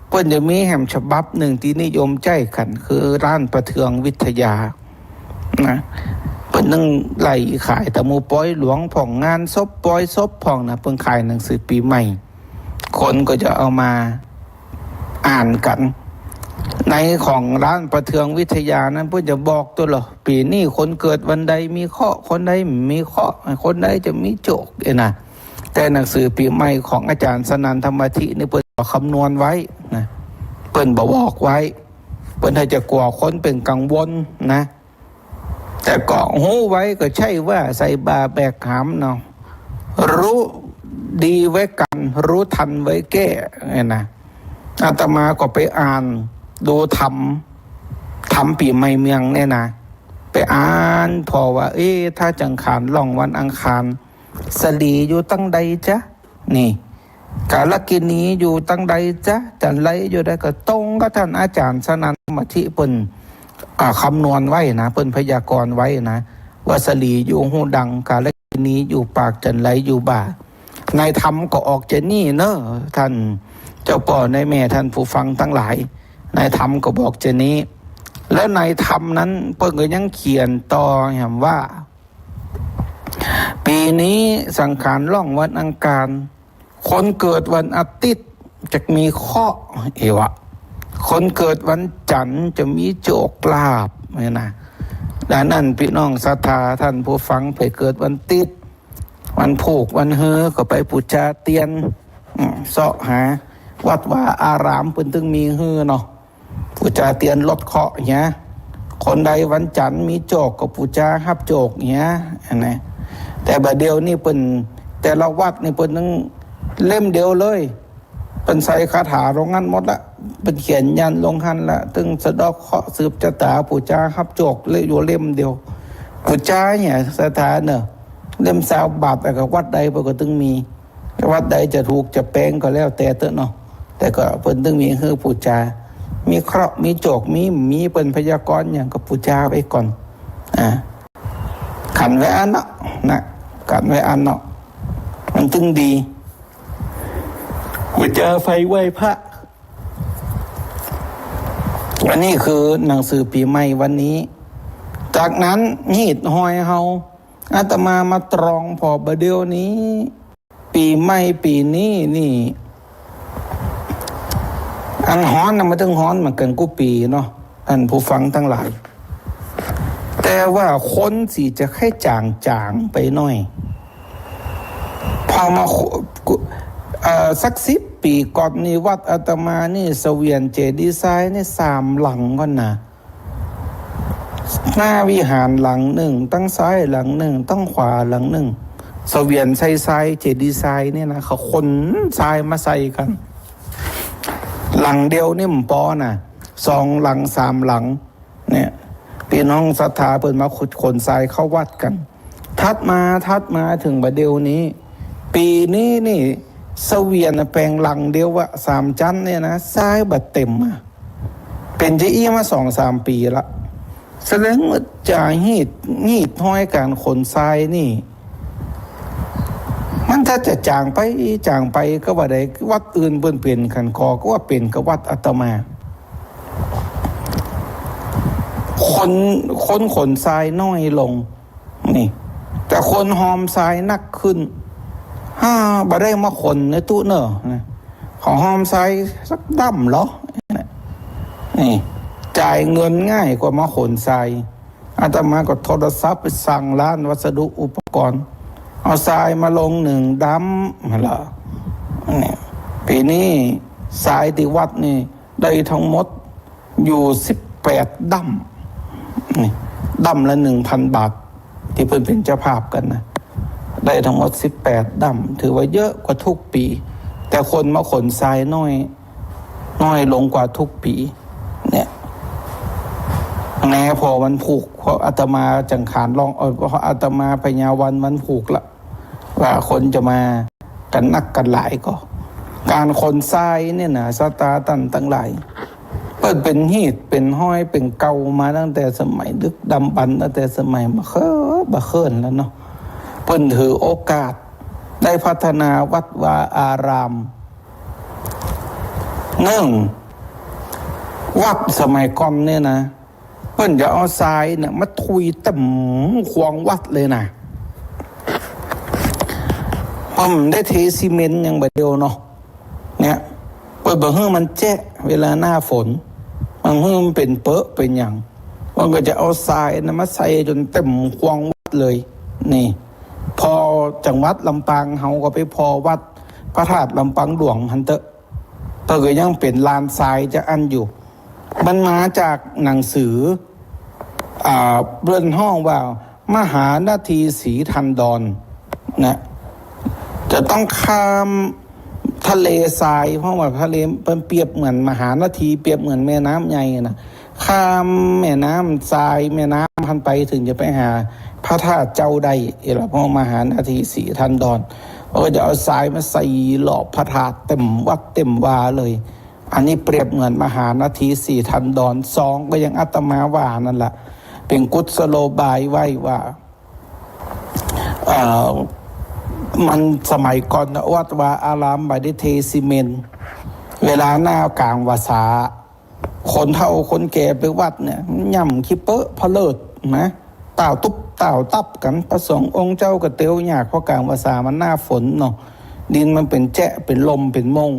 เปิ้นจะมีแหมฉบับนึ่งตี้นิยมใจ๊กั๋น คือร้านประเทืองวิทยานะ เปิ้นนึ่งไล่ขายตะหมู่ปอยหลวงพ่อง งานศพปอยศพพ่องนะ เปิ้นขายหนังสือปี๋ใหม่ คนก็จะเอามาอ่านกั๋น ในของร้านประเทืองวิทยานั้น เปิ้นจะบอกตวยเหรอ ปี๋นี้คนเกิดวันใดมีเคราะห์ คนใดบ่มีเคราะห์ คนใดจะมีโจค เอ้ยนะ แต่หนังสือปี๋ใหม่ของอาจารย์สนั่น ธรรมธินี่ เปิ้นบ่คำนวณไว้นะ เปิ้นบ่บอกไว้ เปิ้นอาจจะกั๋วคนเป๋นกังวลนะ แต่ก็ฮู้ไว้ก็ใจ้ว่าใส่บ่าแบกหามเนาะ รู้ ดีไว้กั๋น ฮู้ตันไว้แก้ เนี่ยนะ อาตมาก็ไปอ่านดูธรรม ธรรมปี๋ใหม่เมืองเนี่ยนะ ไปอ่านผ่อว่า เอ๊ะ ถ้าจังขานล่องวันอังคาร สะหลีอยู่ตังใดจ๊ะ นี่ กาลกิณีอยู่ตังใดจ๊ะ จั๋นไรอยู่ใด ก็ตรงกับต้านอาจ๋ารย์สนั่นสมาธิเปิ้น อ่า คำนวณไว้นะ เปิ้นพยากรณ์ไว้นะ ว่าสะหลีอยู่ฮูดัง กาลกิณีอยู่ปาก จั๋นไรอยู่บ่า ในธรรมก็ออกจานี้เนาะ ต้านเจ้าป้อ นายแม่ ต้านผู้ฟังตังหลาย ในธรรมก็บอกจานี้ แล้วในธรรมนั้นเปิ้นก็ยังเขียนต่อแหมว่า ปี๋นี้สังขานล่องวันอังคาร คนเกิดวันอาทิตย์จะมีเคราะห์ เอวะ คนเกิดวันจันทร์จะมีโจคลาภ เนี่ยนะ ดังนั้นปี้น้องศรัทธาต้านผู้ฟัง ใผเกิดวันอาทิตย์ วันพูก วันฮือ ก็ไปปู๋จาเตียน อืม เซาะหา วัดวาอารามเปิ้นตึงมีฮือเนาะ ปู๋จาเตียนลดเคราะห์เหีย คนใดวันจันทร์มีโจคก็ปู๋จาฮับโจคเหีย อันนี้ แต่บ่าเดี่ยวนี้เปิ้น แต่ละวัดนี่เปิ้นตึงเล่มเดียวเลย เปิ้นใส่คาถาตรงนั้นหมดละ เปิ้นเขียนยันลงหั้นละ ตึงสะเดาะเคราะห์ สืบจะต๋า ปู๋จาฮับโจคเลย อยู่เล่มเดียว ปู๋จาเหีย ศรัทธาเนาะ เล่มซาวบาท แต่ก็วัดใดเปิ้นก็ตึงมี วัดใดจะถูกจะแปงก็แล้วแต่เต๊อะเนาะ แต่ก็เปิ้นตึงมีฮือปู๋จา มีเคราะห์ มีโจค มี มีเปิ้นพยากรณ์หยังก็ปู๋จาไว้ก่อน อ่า กั๋นไว้อั้นเนาะ นะ กั๋นไว้อั้นเนาะ มันตึงดี ปู๋จาไฟไหว้พระ อันนี้คือหนังสือปี๋ใหม่วันนี้ จากนั้นฮีตฮอยเฮา อาตมามาตรองผ่อบ่าเดี่ยวนี้ ปี๋ใหม่ปี๋นี้นี่ อันฮ้อนน่ะ มันตึงฮ้อนเหมือนกั๋นกู้ปี๋เนาะ ต้านผู้ฟังตังหลาย แต่ว่าคนสิจะใค่จ๋างๆ ไปหน้อย ผ่อมา เอ่อ สักสิบปี๋ก่อนนี่ วัดอาตมานี่ เสวียนเจดีย์ทรายนี่สามหลังก่อนนะ หน้าวิหารหลังนึ่ง ตังซ้ายหลังนึ่ง ตังขวาหลังนึ่ง เสวียนใส่ทราย เจดีย์ทรายเนี่ยนะ เขาขนทรายมาใส่กั๋น หลังเดียวนี่บ่ปอนะ สองหลังสามหลัง เนี่ย ปี้น้องศรัทธาเปิ้นมาขุดขนทรายเข้าวัดกั๋น ถัดมา ถัดมาเถิงบ่าเดี่ยวนี้ ปี๋นี้นี่ เสวียนแป๋งหลังเดียวอะ สามจั๊นเนี่ยนะ ทรายบ่เต็มอะ เป๋นจาอี้มาสองสามปี๋ละ แสดงว่าจ๋าฮีต ฮีตฮอยก๋านขนทรายนี่ มันถ้าจะจ๋างไป จ๋างไปก็บ่าได้ วัดอื่นเปิ้นเป๋นกั๋น ก็ ก็ว่าเป๋นกับวัดอาตมา คน คนขนทรายน้อยลง นี่ แต่คนฮอมทรายนักขึ้น ฮ่า บ่ได้มาขนในตู้เน่อนะ เขาฮอมทรายสักด้ำเหรอ นี่ จ่ายเงินง่ายกว่ามาขนทราย อาตมาก็โทรศัพท์ไปสั่งร้านวัสดุอุปกรณ์ เอาทรายมาลงนึ่งด้ำ หั้นละ นี่ ปี๋นี้ทรายตี้วัดนี่ ได้ตังหมดอยู่สิบแปดด้ำ นี่ ด้ำละหนึ่งพันบาท ตี้เปิ้นเป๋นเจ้าภาพกั๋นนะ ได้ตังหมดสิบแปดด้ำ ถือว่าเยอะกว่ากู้ปี๋ แต่คนมาขนทรายน้อย น้อยลงกว่ากู้ปี๋ เนี่ย แม้ผ่อวันผูก ผ่ออาตมาจังขานล่อง เอ่อ ผ่ออาตมาพญาวันวันผูกละ ว่าคนจะมากั๋นนักกั๋นหลายก็ ก๋านขนทรายเนี่ยนะ ศรัทธาต้านตังหลาย เปิ้นเป๋นฮีตเป๋นฮอยเป๋นเก่ามาตั้งแต่สมัยดึกดำบรรพ์ ตั้งแต่สมัยบ่าเคิบบ่าเคิ้นแล้วเนาะ เปิ้นถือโอกาสได้พัฒนาวัดวาอาราม นึ่ง วัดสมัยก่อนเนี่ยนะ เปิ้นจะเอาทรายเนี่ยมาถุยเต็มขวงวัดเลยนะ เปิ้นได้เทซีเมนต์อย่างบ่าเดี่ยวเนาะ เนี่ย เปิ้นบ่หื้อมันแจ๊ะเวลาหน้าฝน บ่หื้อมันเป๋นเปอะเป๋นหยัง เปิ้นก็จะเอาทรายเนี่ยมาใส่จ๋นเต็มขวงวัดเลย นี่ ผ่อจังหวัดลำปางเฮาก็ไปผ่อวัดพระธาตุลำปางหลวงหั้นเต๊อะ เปิ้นก็ยังเป๋นลานทรายจาอั้นอยู่ มันมาจากหนังสือ อ่า เปิ้นฮ้องว่า มหานาทีสีทันดร นะ จะต้องข้ามทะเลทราย เพราะว่าทะเลมันเปรียบเหมือนมหานาที เปรียบเหมือนแม่น้ำใหญ่นะ ข้ามแม่น้ำทราย แม่น้ำหั้นไป ถึงจะไปหาพระธาตุเจ้าได้ เอล่ะ เพราะมหานาทีสีทันดร เขาก็จะเอาทรายมาใส่รอบพระธาตุ เต็มวัดเต็มวาเลย อันนี้เปรียบเหมือนมหานาทีสีทันดร สอง ก็อย่างอาตมาว่านั่นแหละ เป๋นกุศโลบายไว้ว่า เอ่อ มันสมัยก่อนน่ะ วัดวาอารามบ่ได้เทซีเมนต์ เวลาหน้ากลางพรรษา คนเฒ่าคนแก่ไปวัดเนี่ย ย่ำขี้เป๊อะพะเลิดนะ ต้าวตุ๊บต้าวตับกั๋น พระสงฆ์องค์เจ้าก็เตียวยาก เพราะกลางพรรษามันหน้าฝนเนาะ ดินมันเป๋นแจ๊ะ เป๋นลม เป๋นม่ง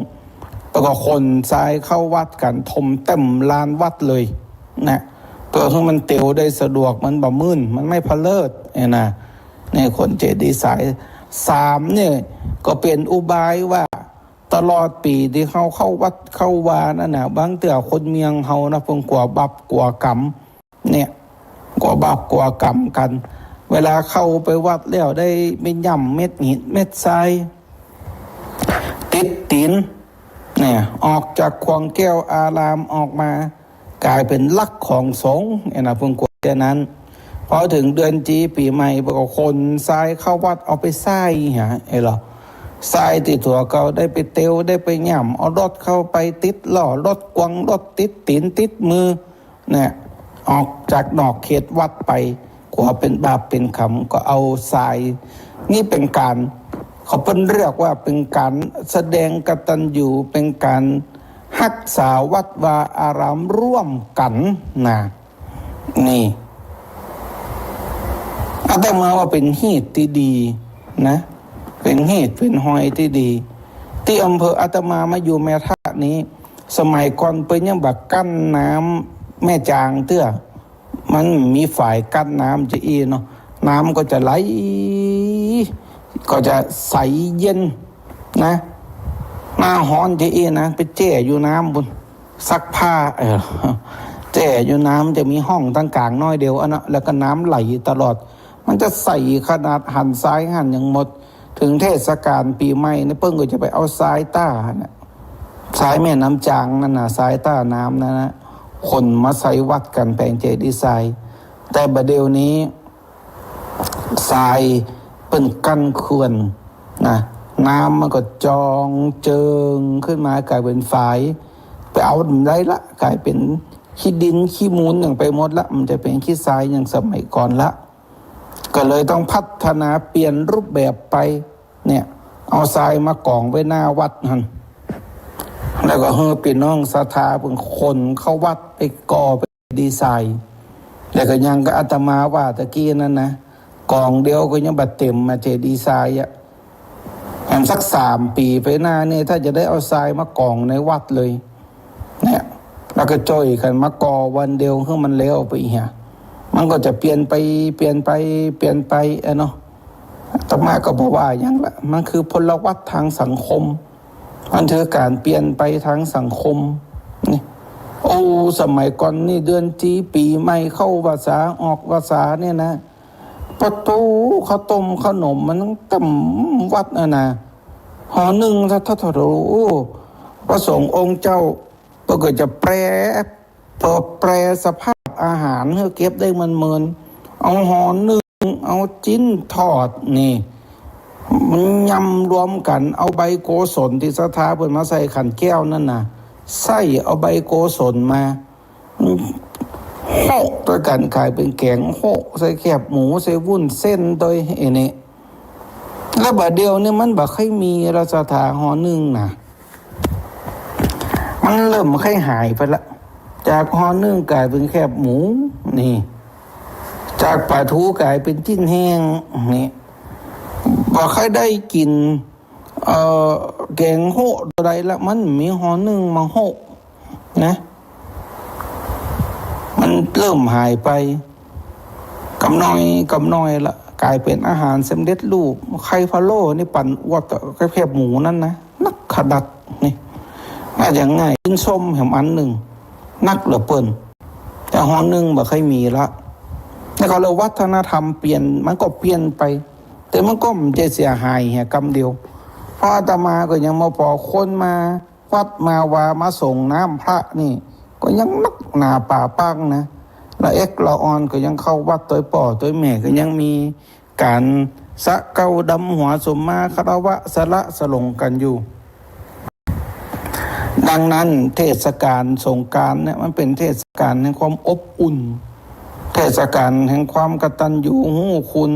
แล้วก็ขนทรายเข้าวัดกั๋น ถมเต็มลานวัดเลยนะ เพื่อหื้อมันเตียวได้สะดวก มันบ่มื่น มันไม่พะเลิดเนี่ยนะ นี่ขนเจดีย์ทราย สาม เนี่ยก็เป๋นอุบายว่า ตลอดปี๋ตี้เฮาเข้าวัดเข้าวานั่นน่ะ บางเตื้อคนเมืองเฮานะ เปิ้นกั๋วบาปกั๋วกรรม เนี่ย กั๋วบาปกั๋วกรรมกั๋น เวลาเข้าไปวัดแล้วได้ไปย่ำเม็ดหินเม็ดทราย ติดตี๋น เนี่ย ออกจากข่วงแก้วอารามออกมา ก๋ายเป๋นลักษณ์ของสงฆ์ เอล่ะ เปิ้นกั๋วเตื้อนั้น พอเถิงเดือนจีปี๋ใหม่ เปิ้นก็ขนทรายเข้าวัดเอาไปใส่ฮะ เอล่ะ ทรายตี้ตั๋วเก่าได้ไปเตียวได้ไปย่ำ เอารถเข้าไปติดล้อรถกวางรถติดตี๋นติดมือ เนี่ย ออกจากนอกเขตวัดไป กั๋วเป๋นบาปเป๋นกรรม ก็เอาทราย นี่เป๋นก๋าน เขาเปิ้นเรียกว่าเป๋นก๋านแสดงกตัญญู เป๋นก๋านฮักษาวัดวาอารามร่วมกั๋นนะ นี่ อาตมาว่าเป๋นฮีตตี้ดีนะ เป๋นฮีตเป๋นฮอยตี้ดี ตี้อำเภออาตมามาอยู่แม่ทะนี้ สมัยก่อนเปิ้นยังบ่กั้นน้ำแม่จางเตื้อ มันมีฝายกั้นน้ำจะอี้เนาะ น้ำก็จะไหล ก็จะใสเย็นนะ หน้าฮ้อนจะอี้นะ ไปแจ้อยู่น้ำปู้น ซักผ้า เออ แจ้อยู่น้ำ จะมีฮ่องตังก๋างน้อยเดียวอันนะ แล้วก็น้ำไหลตลอด มันจะใสขนาด หันซ้ายหันหยังหมด เถิงเทศกาลปี๋ใหม่นี่เปิ้นก็จะไปเอาทรายต้าน่ะ ทรายแม่น้ำจางนั่นน่ะ ทรายต้าน้ำนั่นน่ะ ขนมาใส่วัดกั๋นแป๋งเจดีย์ทราย แต่บ่าเดี่ยวนี้ ทรายเปิ้นกั้นเขื่อนนะ น้ำมันก็จองเจิงขึ้นมาก๋ายเป๋นฝาย ไปเอาบ่ได้ละ ก๋ายเป๋นขี้ดินขี้มูลหยังไปหมดละ มันจะเป๋นขี้ทรายอย่างสมัยก่อนละ ก็เลยต้องพัฒนาเปลี่ยนรูปแบบไป เนี่ย เอาทรายมาก๋องไว้หน้าวัดหั้น แล้วก็หื้อปี้น้องศรัทธาเปิ้นขนเข้าวัดไปก่อเป๋นเจดีย์ทราย แล้วก็อย่างกับอาตมาว่าตะกี้นั่นนะ ก๋องเดียวก็ยังบ่เต๋มอะ เจดีย์ทรายอะ อันสักสามปี๋ไปหน้านี่ ถ้าจะได้เอาทรายมาก๋องในวัดเลย เนี่ย แล้วก็จ้อยกั๋นมาก่อวันเดียวหื้อมันแล้วไปเหีย มันก็จะเปลี่ยนไป เปลี่ยนไป เปลี่ยนไปอะเนาะ อาตมาก็บ่ว่าหยังละ มันคือพลวัตทางสังคม มันคือก๋านเปลี่ยนไปทางสังคม นี่ โอ้ สมัยก่อนนี่ เดือนจีปี๋ใหม่เข้าพรรษาออกพรรษาเนี่ยนะ ปะโธ่ ข้าวต้มข้าวหนมมันเต๋มวัดน่ะนะ ห่อนึ่ง ถ้า ถ้า ถ้า โอ้ พระสงฆ์องค์เจ้า เปิ้นก็จะแปร เปิ้นแปรสภาพอาหารหื้อเก็บได้เมินๆ เอาห่อนึ่ง เอาจิ๊นทอดนี่ มันยำรวมกั๋น เอาใบโกศลตี้ศรัทธาเปิ้นมาใส่ขันแก้วนั่นน่ะ ใส่เอาใบโกศลมา โฮะ ตวยกั๋นก๋ายเป๋นแก๋งโฮะ ใส่แคบหมู ใส่วุ้นเส้นตวย ไอ้นี่ แล้วบ่าเดี่ยวนี้มันบ่ค่อยมีละศรัทธา ห่อนึ่งน่ะ มันเริ่มค่อยหายไปละ จากห่อนึ่งก๋ายเป๋นแคบหมู นี่ จากป๋าทู๋ก๋ายเป๋นจิ๊นแห้ง นี่ บ่ค่อยได้กิ๋น เอ่อ แก๋งโฮะเต้าใดละ มันมีห่อนึ่งมาโฮะนะ มันเริ่มหายไป กำน้อยกำน้อยละ ก๋ายเป๋นอาหารสำเร็จรูป ไข่พะโล้นี่ปั่นอวดกับแคบหมูนั่นนะ นักขนาดนี่ ว่าอย่างง่าย จิ๊นส้มแหมอันนึ่ง นักเหลือเปิ้น แต่ห่อนึ่งบ่ค่อยมีละ แล้วก็เลยวัฒนธรรมเปลี่ยน มันก็เปลี่ยนไป แต่มันก็บ่ใจ้เสียหายเหียกำเดียว เพราะอาตมาก็ยังมาปอคนมาวัดมาวามาสรงน้ำพระนี่ ก็ยังนักหนาป่าปังนะ ละเอ็ดละอ่อนก็ยังเข้าวัดตวยป้อตวยแม่ ก็ยังมีก๋านสะเก๊าดำหัว สุมมาคารวะสละสลงกันอยู่ ดังนั้นเทศกาลสงกรานต์เนี่ย มันเป๋นเทศกาลแห่งความอบอุ่น เทศกาลแห่งความกตัญญูรู้คุณ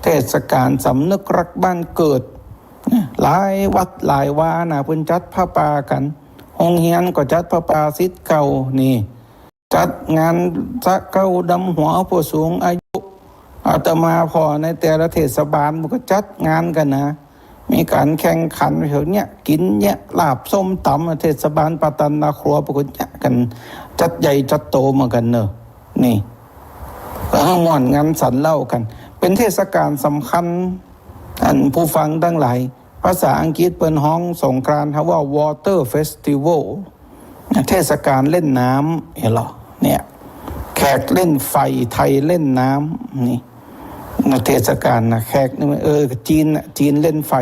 เทศกาลสำนึกรักบ้านเกิด หลายวัดหลายวานะ เปิ้นจัดผ้าป่ากั๋น โฮงเฮียนก็จัดผ้าป่าศิษย์เก่านี่ จัดงานสะเก๊าดำหัวผู้สูงอายุ อาตมาผ่อในแต่ละเทศบาลมันก็จัดงานกั๋นนะ มีก๋านแข่งขันแถวเนี้ย กิ๋นเนี้ย ลาบส้มต๋ำ เทศบาลป่าตันนาครัว ปรากฏเนี้ยกั๋น จัดใหญ่จัดโตเหมือนกั๋นเนอะ นี่ ก็ให้ม่วนงานสันเหล้ากั๋น เป๋นเทศกาลสำคัญ ท่านผู้ฟังตังหลาย ภาษาอังกฤษเปิ้นฮ้องสงกรานต์ เฮาว่า Water Festival เทศกาลเล่นน้ำ หันก่อ เนี่ย แขกเล่นไฟ ไทยเล่นน้ำ นี่ เทศกาลนะ แขกนี่ เออ จีนน่ะ จีนเล่นไฟ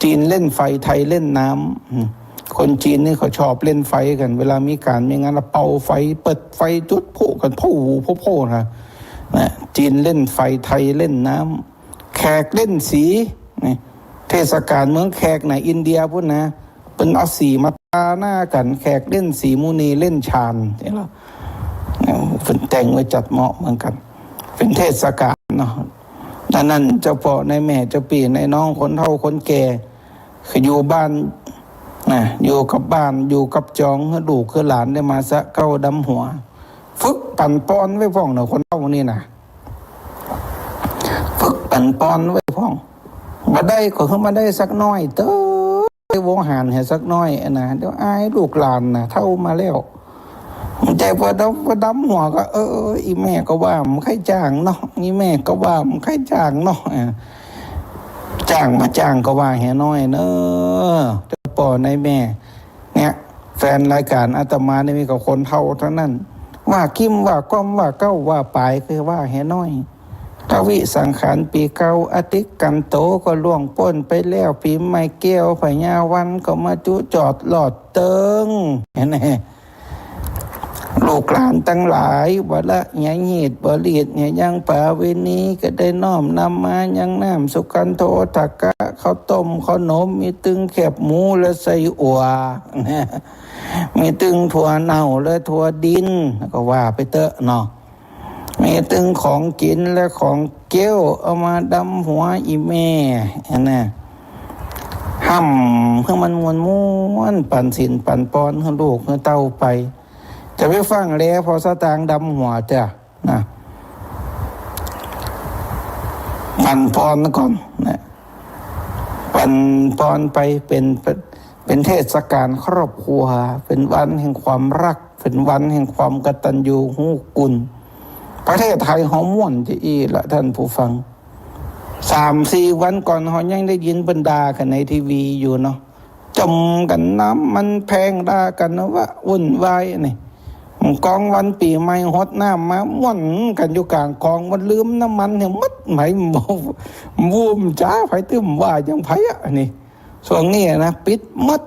จีนเล่นไฟ ไทยเล่นน้ำ อืม คนจีนนี่เขาชอบเล่นไฟกั๋น เวลามีก๋านมีงานละเป่าไฟ เปิดไฟ จุดพลุกั๋น พลุ พลุ พลุนะ นะ จีนเล่นไฟ ไทยเล่นน้ำ แขกเล่นสี นี่ เทศกาลเมืองแขกน่ะ อินเดียปู๊นนะ เปิ้นเอาสีมาตาหน้ากั๋น แขกเล่นสี มุนีเล่นฌาน หันก่อ เปิ้นแต่งไว้จัดเหมาะเหมือนกั๋น เป๋นเทศกาลเนาะ ดังนั้นเจ้าป้อนายแม่ เจ้าปี้นายน้อง คนเฒ่าคนแก่ คืออยู่บ้านนะ อยู่กับบ้าน อยู่กับจอง หื้อลูกหื้อหลานได้มาสะเก๊าดำหัว ฝึกปั๋นปอนไว้พ่องเนาะ คนเฒ่านี่นะ ฝึกปั๋นปอนไว้พ่อง บ่ได้ก็หื้อมาได้สักหน้อยเต๊อะ ได้โวหารหื้อสักหน้อยนะ เดี๋ยวอายลูกหลานนะ เฒ่ามาแล้ว มันใจ้พอดำ พอดำหัวก็ เออ อีแม่ก็ว่าบ่ใค่จ้างเนาะ อีแม่ก็ว่าบ่ใค่จ้างเนาะ อ่า จ้างบ่จ้างก็ว่าหื้อหน้อยเนอะ เจ้าป้อนายแม่ เนี่ย แฟนรายก๋านอาตมานี่มีแต่คนเฒ่าตังนั้น ว่ากิ๋ม ว่าก้อม ว่าเก๊า ว่าป๋าย คือว่าหื้อหน้อย ทวิสังขารปี๋เก่า อติกันโตก็ล่วงป๊นไปแล้ว ปี๋ใหม่แก้วพญาวันก็มาจุจอดหลอดเติง หันก่อ ลูกหลานตังหลาย บ่ละเหียฮีต บ่ลีดเหียยังปาเวณี ก็ได้น้อมนำมายังน้ำสุขันโธทกะ ข้าวต้มข้าวหนม มีตึงแคบหมูและไส้อั่ว มีตึงถั่วเน่าและถั่วดิน ก็ว่าไปเต๊อะเนาะ มีตึงของกิ๋นและของเก๊ว เอามาดำหัวอีแม่ หันก่อ ฮ่ำหื้อมันม่วนๆ ปั๋นศีลปั๋นปอนหื้อลูกหื้อเต้าไป จะไปฟั่งแลผ่อสตางค์ดำหัวจ้ะนะ ปั๋นปอนก่อนนะ ปั๋นปอนไป เป๋น เป๋นเทศกาลครอบครัว เป๋นวันแห่งความรัก เป๋นวันแห่งความกตัญญูรู้คุณ ประเทศไทยเฮาม่วนจะอี้ละท่านผู้ฟัง สามสี่วันก่อนเฮายังได้ยินเปิ้นด่ากั๋นในทีวีอยู่เนาะ จ่มกั๋นน้ำมันแพง ด่ากั๋นนะว่าวุ่นวายนี่ กลางวันปี๋ใหม่หดน้ำมาม่วนกั๋นอยู่ก๋างคลอง วันลืมน้ำมันเนี่ยหมดไหม บูมจ๋า ใผตึงว่าจังใผอะนี่ ช่วงนี้นะ ปิดหมด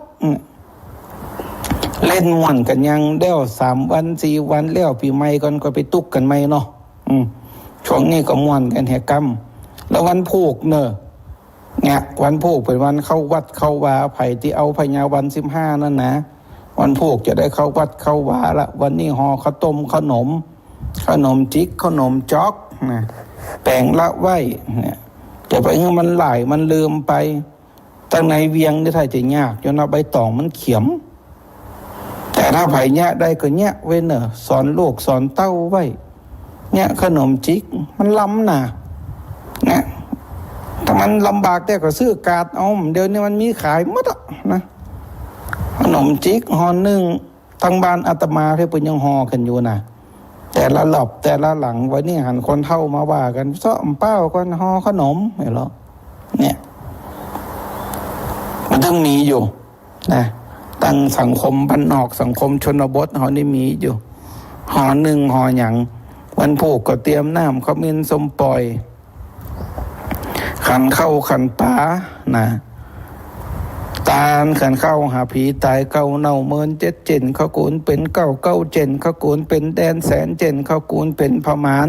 เล่นม่วนกั๋นยัง แล้วสามวันสี่วันแล้วปี๋ใหม่ก่อนก็ไปตุ๊กกั๋นใหม่เนาะ อืม ช่วงนี้ก็ม่วนกั๋นแหะกำ แล้ววันพูกเนอะ เนี่ย วันพูกเป๋นวันเข้าวัดเข้าวา ใผตี้เอาพญาวันสิบห้านั่นนะ วันพูกจะได้เข้าวัดเข้าวาละ วันนี้ห่อข้าวต้มข้าวหนม ข้าวหนมจิ๊ก ข้าวหนมจ๊อกนะ แป๋งละไว้ เนี่ย จะไปหื้อมันหลายมันลืมไป ตังในเวียงนี่ถ้าจะยากอยู่นะ ใบต๋องมันเขียม แต่ถ้าใผเยียะได้ก็เยียะไว้เน่อ สอนลูกสอนเต้าไว้ เยียะข้าวหนมจิ๊ก มันลำน่ะ นะ ถ้ามันลำบากแต๊ก็ซื้อกาดเอา เดี๋ยวนี้มันมีขายหมดอะนะ ข้าวหนมจิ๊กห่อนึ่ง ตังบ้านอาตมาเปิ้นยังห่อกั๋นอยู่นะ แต่ละหลอบแต่ละหลัง วันนี้หันคนเฒ่ามาว่ากั๋น เซาะเป้าก่อน ห่อข้าวหนม หันก่อ เนี่ย มันตึงมีอยู่นะ ตังสังคมบ้านนอก สังคมชนบทเฮานี่มีอยู่ ห่อนึ่งห่อหยัง วันพูกก็เตรียมน้ำขมิ้นส้มป่อย ขันข้าวขันป๋านะ ตานขันเข้าหาผีต๋ายเก้าเน่าเมินเจ็ดเจ๋น เข้ากู๋นเป๋นเก้า เก้าเจ๋น เข้ากู๋นเป๋นแดนแสนเจ๋น เข้ากู๋นเป๋นผมาน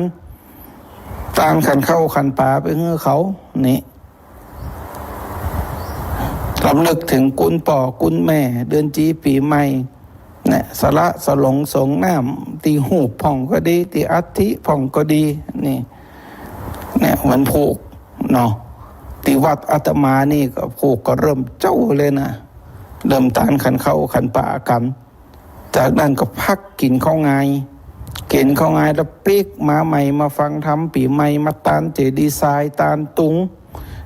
ตานขันเข้าขันป๋าไปหื้อเขา นี่ รำลึกเถิงกุณป้อกุณแม่ เดือนจี๋ปี๋ใหม่ เนี่ย สละสลงสรงน้ำ ตี้ฮูปพ่องก็ดี ตี้อัฐิพ่องก็ดี นี่ เนี่ย มันผูกเนาะ ตี้วัดอาตมานี่ก็ผูกก็เริ่มเจ๊าเลยนะ เริ่มตานขันเข้าขันป๋ากั๋น จากนั้นก็พักกิ๋นข้าวงาย กิ๋นข้าวงายแล้วปิ๊กมาใหม่ มาฟังธรรมปี๋ใหม่ มาตานเจดีย์ทราย ตานตุง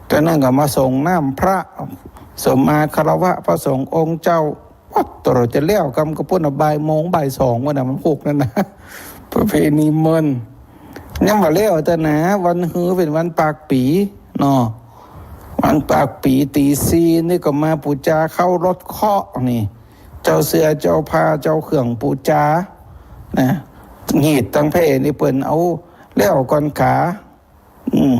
จากนั้นก็มาสรงน้ำพระ สมมาคารวะพระสงฆ์องค์เจ้า วัดตลอดจะแล้วกำกะปุ้นน่ะ บ่ายโมงบ่ายสองวันน่ะ มันผูกนั่นนะ ประเพณีเมิน ยังบ่แล้วเตื้อนะ วันฮือเป๋นวันปากปี๋เนาะ วันปากปี๋ ตี๋สี่นี่ก็มาปู๋จาเข้ารถเคราะห์นี่ เจ้าเสื้อเจ้าผ้าเจ้าเครื่องปู๋จานะ หีดตังแผ่นี่เปิ้นเอาแล้วก่อนกา อืม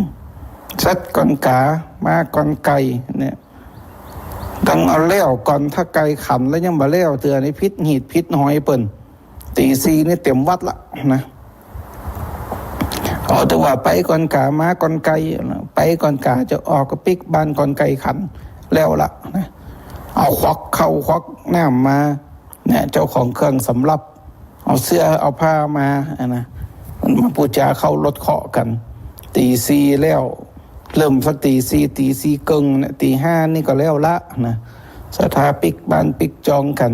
สัตว์ก่อนกา ม้าก่อนไก่เนี่ย ต้องเอาแล้วก่อน ถ้าไก่ขันแล้วยังบ่แล้วเตื้อนี่ผิดหีดผิดหอยเปิ้น ตี๋สี่นี่เต็มวัดละนะ เอาแต่ว่าไปก่อนกา ม้าก่อนไก่นะ ไปก่อนกาจะออกก็ปิ๊กบ้านก่อนไก่ขันแล้วละนะ เอาขวักข้าวขวักน้ำมา เนี่ย เจ้าของเครื่องสำรับ เอาเสื้อเอาผ้ามาอะนะ มันมาปู๋จาเข้ารถเคราะห์กั๋น ตี๋สี่แล้ว เริ่มสักตี๋สี่ ตี๋สี่เกิ่งเนี่ย ตี๋ห้านี่ก็แล้วละนะ ศรัทธาปิ๊กบ้านปิ๊กจองกั๋น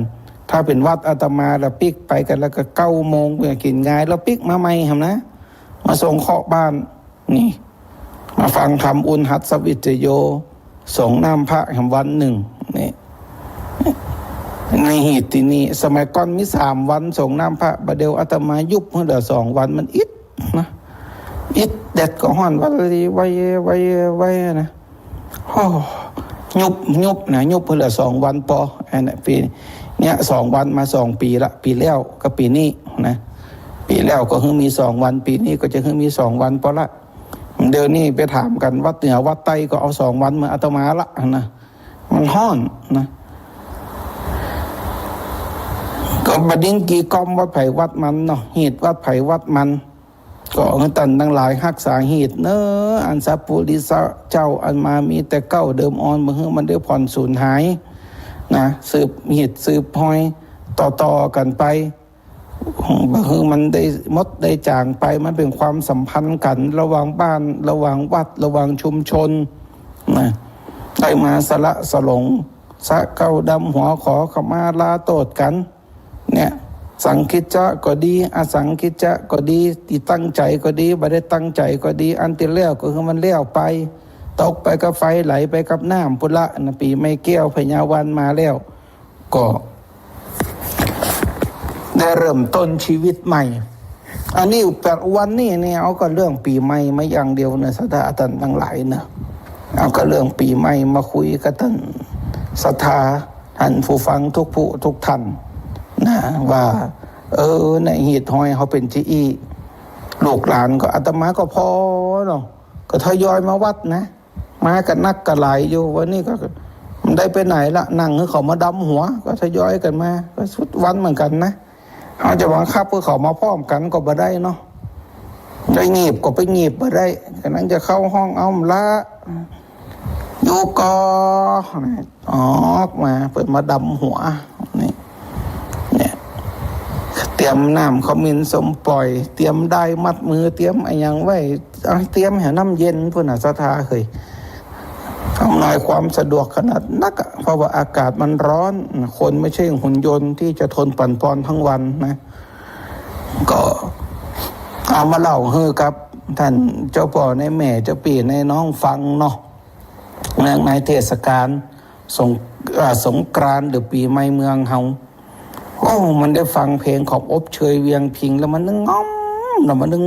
ถ้าเป๋นวัดอาตมาละปิ๊กไปกั๋นแล้วก็เก้าโมงเปื้อกิ๋นงาย แล้วปิ๊กมาใหม่หั้นนะ มาสรงเคราะห์บ้าน นี่ มาฟังธรรมอุณหัสวิจโย สรงน้ำพระแหมวันนึ่ง นี่ ในหีดตี้นี่ สมัยก่อนมีสามวันสรงน้ำพระ บ่าเดี่ยวอาตมายุบหื้อเหลือสองวัน มันอิดนะ อิด แดดก็ฮ้อนวันละไวไวไวนะ โอ้ ยุบ ยุบนะ ยุบหื้อเหลือสองวันปอ อันนั้นปี๋ เนี่ย สองวันมาสองปี๋ละ ปี๋แล้วกับปี๋นี้นะ ปี๋แล้วก็หื้อมีสองวัน ปี๋นี้ก็จะหื้อมีสองวันปอละ เดี๋ยวนี้ไปถามกั๋น วัดเหนือวัดใต้ก็เอาสองวันเหมือนอาตมาละนะ มันฮ้อนนะ ก็บ่าดิ้งกี้ก้อมวัดใผวัดมันเนาะ หีดวัดใผวัดมัน ก็หื้อต้านตังหลายฮักษาหีดเนาะ อันสัปปุริสะเจ้าอันมามีแต่เก๊าเดิมอ่อน บ่หื้อมันได้ผ่อนสูญหายนะ สืบหีดสืบฮอยต่อๆ กั๋นไป บ่หื้อมันได้หมดได้จ๋างไป มันเป๋นความสัมพันธ์กั๋นระหว่างบ้าน ระหว่างวัด ระหว่างชุมชนนะ ได้มาสละสลง สะเก๊าดำหัว ขอขมาลาโต้ษกั๋น เนี่ย สังคิจจะก็ดี อสังคิจจะก็ดี ตี้ตั้งใจ๋ก็ดี บ่ได้ตั้งใจ๋ก็ดี อันตี้แล้วก็หื้อมันแล้วไป ตกไปกับไฟ ไหลไปกับน้ำปุ้นละนะ ปี๋ใหม่แก้วพญาวันมาแล้ว ก็ได้เริ่มต้นชีวิตใหม่ อันนี้แป๋นวันนี้เนี่ย เอาก็เรื่องปี๋ใหม่มาอย่างเดียวนะ ศรัทธาต้านตังหลายนะ เอาก็เรื่องปี๋ใหม่มาคุยกับต้านศรัทธา ต้านผู้ฟังทุกผู้ทุกต้านนะ ว่า เออ ในหีดฮอยเฮาเป๋นจะอี้ ลูกหลานก็ อาตมาก็ผ่อเนาะ ก็ทยอยมาวัดนะ มากั๋นนักกั๋นหลายอยู่ วันนี้ก็บ่ได้ไปไหนละ นั่งหื้อเขามาดำหัว ก็ทยอยกั๋นมา ก็สุดวันเหมือนกั๋นนะ เฮาจะบังคับหื้อเขามาพร้อมกั๋นก็บ่ได้เนาะ จะงีบก็ไปงีบบ่ได้ ก็นั่งจะเข้าห้อง เอาละ อยู่ก่อ ออกมา เปิ้นมาดำหัว นี่ เนี่ย เตรียมน้ำขมิ้นส้มป่อย เตรียมด้ายมัดมือ เตรียมอะหยังไว้ เอา เตรียมแหน้ำเย็นพุ้นน่ะ ศรัทธาเฮย อำนวยความสะดวกขนาดนักอะ เพราะว่าอากาศมันร้อน คนไม่ใช่หุ่นยนต์ที่จะทนปั่นป่วนทั้งวันนะ ก็เอามาเล่าหื้อกับต้านเจ้าป้อในแม่ เจ้าปี้ในน้องฟังเนาะ เนื่องในเทศกาลสง อ่า สงกรานต์หรือปี๋ใหม่เมืองเฮา โอ้ มันได้ฟังเพลงของอบเชยเวียงพิงค์แล้วมันนึ่งง่อม แล้วมันนึ่ง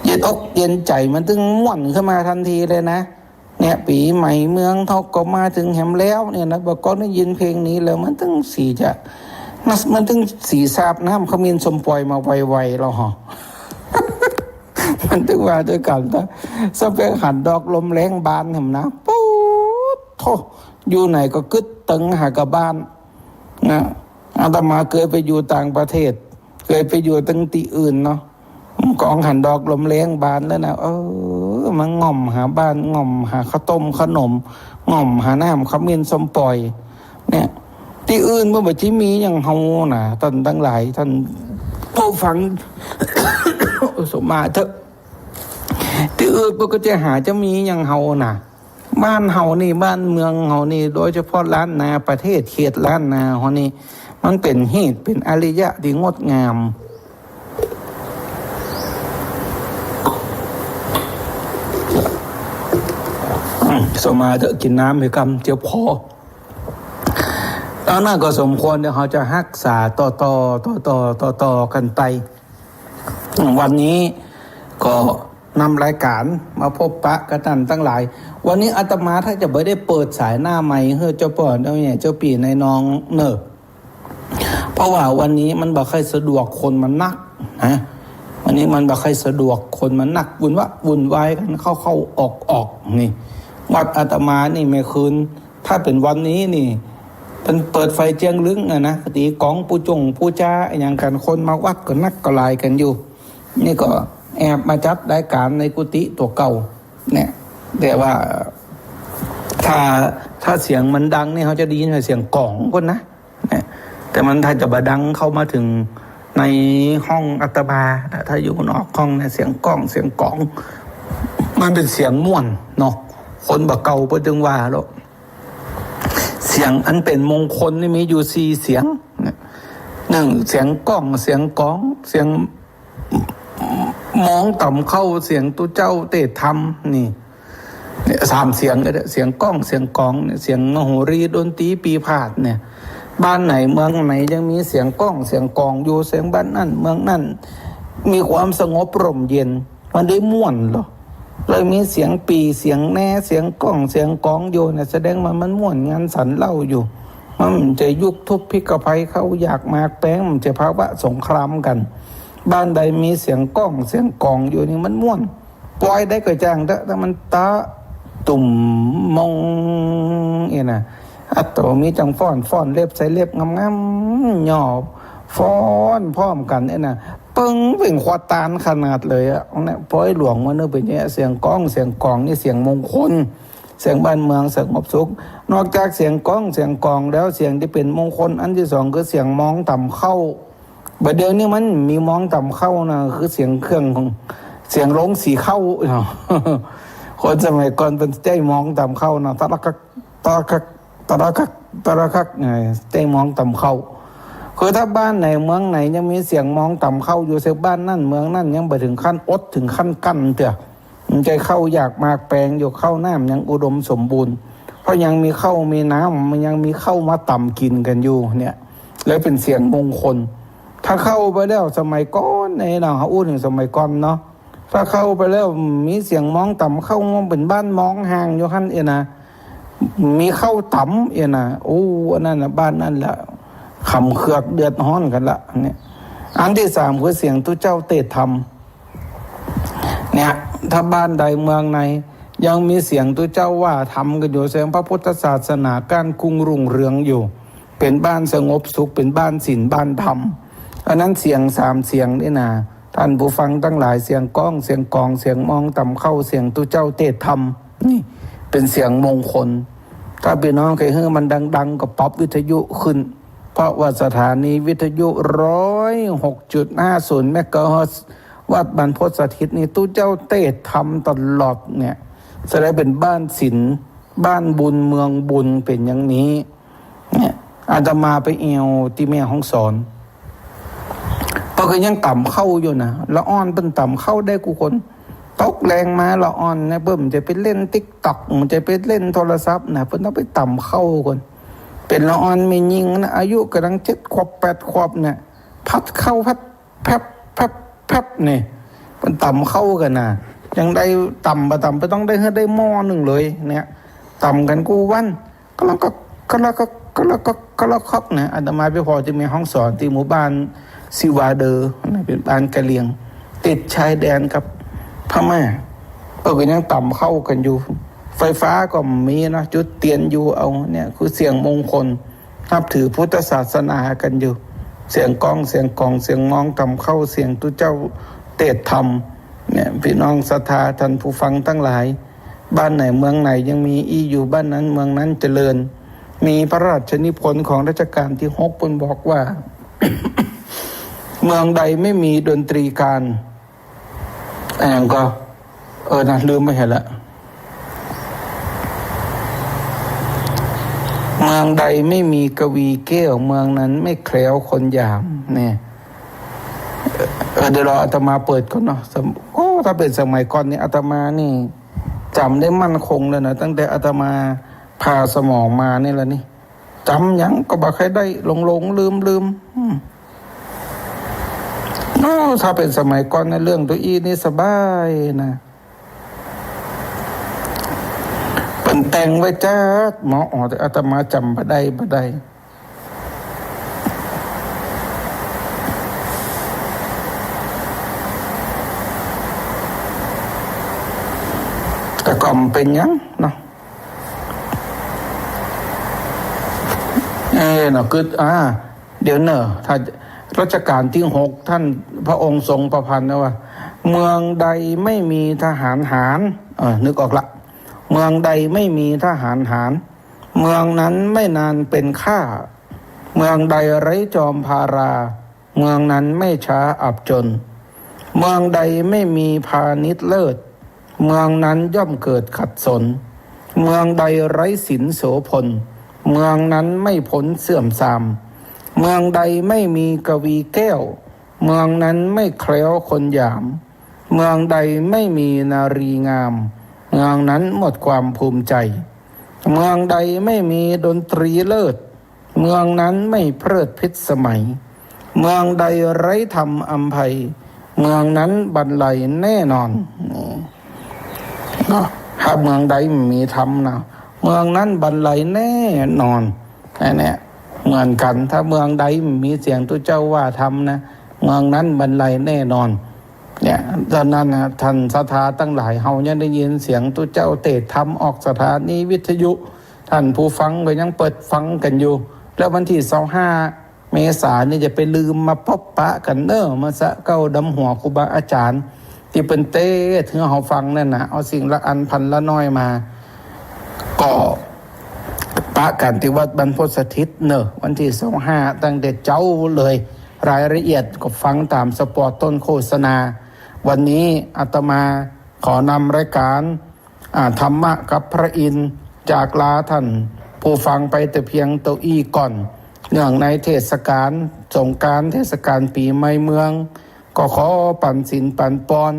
เย็นอกเย็นใจ๋ มันนึ่งม่วนขึ้นมาตันทีเลยนะ เนี่ย ปี๋ใหม่เมืองเฮาก็มาเถิงแหมแล้วเนี่ยนะ บ่าก่อนได้ยินเพลงนี้แล้วมันนึ่งสีจะ มันนึ่งสีสาดน้ำขมิ้นส้มป่อยมาไวๆ แล้วฮะ มันนึ่งว่าตวยกั๋นนะ สเปคหันดอกลมแล้งบานแหมนะ ปู๊ดโธ่ อยู่ไหนก็กึ๊ดเติงหากับบ้านนะ อาตมาเกยไปอยู่ต่างประเทศ เกยไปอยู่ตังตี้อื่นเนาะ ก๋องหันดอกลมแล้งบานแล้วนะ เออ มาง่อมหาบ้าน ง่อมหาข้าวต้มขนม ง่อมหาน้ำขมิ้นส้มป่อย เนี่ย ตี้อื่นมันบ่ใจ้มีอย่างเฮานะ ต้านตังหลาย ต้านผู้ฟัง สมาเถอะ ตี้อื่นมันก็จะหาจะมีอย่างเฮานะ บ้านเฮานี่ บ้านเมืองเฮานี่ โดยเฉพาะล้านนา ประเทศเขตล้านนาเฮานี่ มันเป๋นหีด เป๋นอาริยะตี้งดงาม สมาเถอะ กิ๋นน้ำไปกำ เจ็บคอ แล้วนั่นก็สมควรตี้เฮาจะฮักษาต่อๆ ต่อๆ ต่อๆ กั๋นไป วันนี้ก็นำรายก๋านมาพบปะกับต้านตังหลาย วันนี้อาตมาถ้าจะบ่ได้เปิดสายหน้าไมค์หื้อเจ้าป้อเจ้าแม่เจ้าปี้นายน้องเน่อ เพราะว่าวันนี้มันบ่ค่อยสะดวก คนมันนักนะ วันนี้มันบ่ค่อยสะดวก คนมันนัก วุ่นวะวุ่นวายกั๋น เข้าๆ ออกๆ นี่ วัดอาตมานี่แม่คืน ถ้าเป๋นวันนี้นี่ เปิ้นเปิดไฟเจียงลึงอะนะ ตี๋ก๋องปู๋จ๋งปู๋จ๋าอะหยังกั๋น คนมาวัดก็นักก็หลายกั๋นอยู่ นี่ก็แอบมาจัดรายก๋านในกุฏิตั๋วเก่าเนี่ย แต่ว่าถ้า ถ้าเสียงมันดังนี่ เฮาจะได้ยินเสียงก๋องก่อนนะ เนี่ย แต่มันถ้าจะบ่ดังเข้ามาเถิงในห้องอาตมานะ ถ้าอยู่นอกห้องเนี่ย เสียงก้องเสียงก๋อง มันเป๋นเสียงม่วนเนาะ คนบ่าเก่าเปิ้นจึงว่าแล้ว เสียงอันเป๋นมงคลนี่มีอยู่สี่เสียงเนี่ย หนึ่ง เสียงก้อง เสียงก๋อง เสียง มองต่ำเข้า เสียงตุ๊เจ้าเตศน์ธรรม นี่ เนี่ย สามเสียงก็ได้ เสียงก้อง เสียงก๋อง เนี่ย เสียงมโหรีดนตรีปีพาทย์เนี่ย บ้านไหนเมืองไหนยังมีเสียงก้องเสียงก๋องอยู่ แสดงบ้านนั้นเมืองนั้นมีความสงบร่มเย็น มันได้ม่วนเหรอ เลยมีเสียงปี่เสียงแนเสียงก้องเสียงก๋องอยู่เนี่ย แสดงว่ามันม่วนงานสันเหล้าอยู่ มันบ่ใจ้ยุคทุกข์พิกภัย ข้าวยากหมากแปง มันบ่ใจ้ภาวะสงครามกั๋น บ้านใดมีเสียงก้องเสียงก๋องอยู่นี่มันม่วน ปอยใดก็จ้างเต๊อะ ถ้ามันตะตุ่มมงเนี่ยนะ อัตโตมีจั่งฟ้อน ฟ้อนเล็บใส่เล็บงามๆ ย่อฟ้อนพร้อมกั๋นเนี่ยนะ เปิงเป่งควาตานขนาดเลยอะ เนี่ย ปอยหลวงมันเป๋นอย่างเงี้ย เสียงก้องเสียงก๋องนี่เสียงมงคล เสียงบ้านเมืองสงบสุข นอกจากเสียงก้องเสียงก๋องแล้ว เสียงตี้เป๋นมงคลอันตี้สองคือเสียงมองต่ำเข้า บ่าเดี่ยวนี้มันมีมองต่ำเข้านะ คือเสียงเครื่องของ เสียงโรงสีข้าวเนาะ คนสมัยก่อนเปิ้นใจ๊มองต่ำเข้านะ ตะละกัก ตะละกัก ตะละกัก ตะละกัก ไง ใจ๊มองต่ำเข้า คือถ้าบ้านไหนเมืองไหนยังมีเสียงมองต่ำเข้าอยู่ แสดงบ้านนั้นเมืองนั้นยังบ่เถิงขั้นอด เถิงขั้นกั้นเตื้อ มันใจ้ข้าวยากหมากแปงอยู่ ข้าวน้ำยังอุดมสมบูรณ์ เพราะยังมีข้าวมีน้ำ มันยังมีข้าวมาต่ำกิ๋นกั๋นอยู่เนี่ย แล้วเป๋นเสียงมงคล ถ้าเข้าไปแล้ว สมัยก่อนนี่นะ อู้เถิงสมัยก่อนเนาะ ถ้าเข้าไปแล้วมีเสียงมองต่ำเข้า มันเป๋นบ้านมองห่างอยู่หั้นเองนะ มีข้าวต่ำเองนะ โอ้ อันนั้นน่ะ บ้านนั้นละ ขำเขือกเดือดฮ้อนกั๋นละเนี่ย อันตี้สามคือเสียงตุ๊เจ้าเตศน์ธรรม เนี่ย ถ้าบ้านใดเมืองไหนยังมีเสียงตุ๊เจ้าว่าธรรมกั๋นอยู่ แสดงพระพุทธศาสนาก้านกุ้งรุ่งเรืองอยู่ เป๋นบ้านสงบสุข เป๋นบ้านศีลบ้านธรรม อันนั้นเสียงสามเสียงนี่นะ ต้านผู้ฟังตังหลาย เสียงก้อง เสียงก๋อง เสียงมองต่ำเข้า เสียงตุ๊เจ้าเตศน์ธรรม นี่เป๋นเสียงมงคล ถ้าปี้น้องใค่หื้อมันดังๆ ก็ปรับวิทยุขึ้น เพราะว่าสถานีวิทยุร้อยหกจุดห้าศูนย์เมกะเฮิรตซ์ วัดบรรพตสถิตนี่ ตุ๊เจ้าเตศน์ธรรมตลอดเนี่ย แสดงเป๋นบ้านศีล บ้านบุญ เมืองบุญ เป๋นอย่างนี้ เนี่ย อาตมาไปแอ่วตี้แม่ฮ่องสอน เปิ้นก็ยังต่ำเข้าอยู่นะ ละอ่อนเปิ้นต่ำเข้าได้กู้คน ตกแลงมาละอ่อนเนี่ย เปิ้นบ่ใจ้ไปเล่นติ๊กต็อก บ่ใจ้ไปเล่นโทรศัพท์นะ เปิ้นต้องไปต่ำเข้าก่อน เป๋นละอ่อนแม่ญิงนะ อายุก่ำลังเจ็ดขวบแปดขวบเนี่ย พัดเข้าพัดแผบแผบแผบเนี่ย เปิ้นต่ำเข้ากั๋นนะ ยังได้ต่ำบ่ต่ำ เปิ้นต้องได้หื้อได้หม้อนึ่งเลยเนี่ย ต่ำกั๋นกู้วัน ก็ละก็ ก็ละก็ ก็ละก็ ก็ละก็เนี่ย อาตมาไปผ่อตี้แม่ฮ่องสอน ตี้หมู่บ้านสิวาเดอนะ เป๋นบ้านกะเหรี่ยง ติดชายแดนกับพม่า เปิ้นก็ยังต่ำเข้ากั๋นอยู่ ไฟฟ้าก็มีเนาะ จุดเตียนอยู่เอา เนี่ยคือเสียงมงคล นับถือพุทธศาสนากั๋นอยู่ เสียงก้อง เสียงก๋อง เสียงมองตำเข้า เสียงตุ๊เจ้าเตศน์ธรรม เนี่ย ปี้น้องศรัทธาต้านผู้ฟังตังหลาย บ้านไหนเมืองไหนยังมีอี้อยู่ บ้านนั้นเมืองนั้นเจริญ มีพระราชนิพนธ์ของรัชกาลตี้หก เปิ้นบอกว่า เมืองใดไม่มีดนตรีการ อะหยังก็ เออนะ ลืมไปเหียละ เมืองใดไม่มีกวีแก้ว เมืองนั้นไม่แคล้วคนหยาม เนี่ย เออ เดี๋ยวรออาตมาเปิดก่อนเนาะ สม- โอ้ ถ้าเป๋นสมัยก่อนนี่ อาตมานี่จ๋ำได้มั่นคงเลยนะ ตั้งแต่อาตมาผ่าสมองมานี่แหละนี่ จ๋ำหยังก็บ่ใค่ได้ หลงๆ ลืมๆ อืม โอ้ ถ้าเป๋นสมัยก่อนนะ เรื่องตัวอี้นี่สบายนะ เปิ้นแต่งไว้จั๊ดหมอ อ๋อ แต่อาตมาจ๋ำบ่ได้ บ่ได้ แต่ก็บ่เป๋นหยังเนาะ เออ เนาะ คือ อ่า เดี๋ยวเนอะ ถ้ารัชกาลตี้หก ต้านพระองค์ทรงประพันธ์นะว่า เมืองใดไม่มีทหารหาญ เออ นึกออกละ เมืองใดไม่มีทหารหาญ เมืองนั้นไม่นานเป็นข้า เมืองใดไร้จอมพารา เมืองนั้นไม่ช้าอับจน เมืองใดไม่มีพาณิชย์เลิศ เมืองนั้นย่อมเกิดขัดสน เมืองใดไร้ศิลโสภณ เมืองนั้นไม่พ้นเสื่อมทราม เมืองใดไม่มีกวีแก้ว เมืองนั้นไม่แคล้วคนหยาม เมืองใดไม่มีนารีงาม เมืองนั้นหมดความภูมิใจ เมืองใดไม่มีดนตรีเลิศ เมืองนั้นไม่เพลิดพิสมัย เมืองใดไร้ธรรมอำไพ เมืองนั้นบรรลัยแน่นอน นี่ เนาะ ถ้าเมืองใดบ่มีธรรมนะ เมืองนั้นบรรลัยแน่นอน อันเนี้ย เหมือนกั๋น ถ้าเมืองใดบ่มีเสียงตุ๊เจ้าว่าธรรมนะ เมืองนั้นบรรลัยแน่นอน เนี่ย ต๋อนนั้นนะ ต้านศรัทธาตังหลาย เฮายังได้ยินเสียงตุ๊เจ้าเตศน์ธรรมออกสถานีวิทยุ ต้านผู้ฟังก็ยังเปิดฟังกั๋นอยู่ แล้ววันตี้ซาวห้า เมษานี่จะไปลืมมาปบปะกั๋นเน่อ มาสะเก๊าดำหัวครูบาอาจ๋ารย์ ตี้เปิ้นเตศน์หื้อเฮาฟังนั่นนะ เอาสิ่งละอันพันละน้อยมา ก็ปะกั๋นตี้วัดบรรพตสถิตเน่อ วันตี้ซาวห้า ตั้งแต่เจ๊าเลย รายละเอียดก็ฟังต๋ามสปอตต้นโฆษณา วันนี้อาตมาขอนำรายก๋าน อ่า ธรรมะกับพระอินทร์ จากลาต้านผู้ฟังไปแต่เพียงเต้าอี้ก่อน เนื่องในเทศกาลสงกรานต์ เทศกาลปี๋ใหม่เมือง ก็ขอปั๋นศีลปั๋นปอน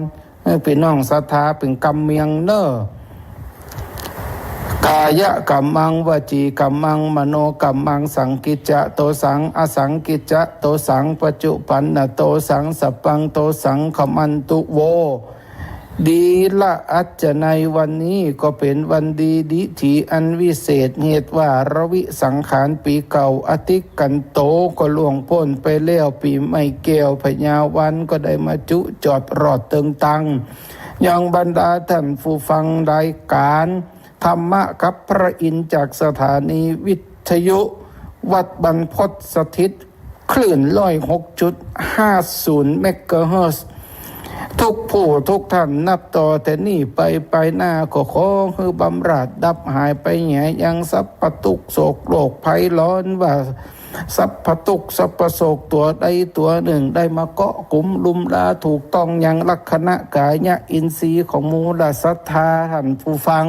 หื้อปี้น้องศรัทธาเป๋นกำเมืองเน่อ กายะกัมมัง วจีกัมมัง มโนกัมมัง สังกิจจะโตสัง อสังกิจจะโตสัง ปัจจุปันนะโตสัง สัพพังโตสัง ขมันตุโว ดีละ อัจจะในวันนี้ก็เป๋นวันดีดีถีอันวิเศษ เหตุว่าระวิสังขารปี๋เก่าอติกันโตก็ล่วงป๊นไปแล้ว ปี๋ใหม่แก้วพญาวันก็ได้มาจุจอดรอดเติงตัง ยังบรรดาต้านผู้ฟังรายก๋านธรรมะกับพระอินทร์จากสถานีวิทยุวัดบรรพตสถิต คลื่นร้อยหกจุดห้าศูนย์เมกะเฮิรตซ์ ทุกผู้ทุกต้าน นับต่อแต่นี้ไป ไปหน้าก็ขอหื้อบำราศดับหายไปเหีย ยังสัพพะตุ๊กข์โศกโรคภัยร้อน ว่าสัพพะตุ๊กข์สัพพะโศกตั๋วใดตั๋วนึ่งได้มาเกาะกุมรุมราถูกต้องยังลักขณะก๋ายะอินทรีย์ของหมู่ละศรัทธาต้านผู้ฟัง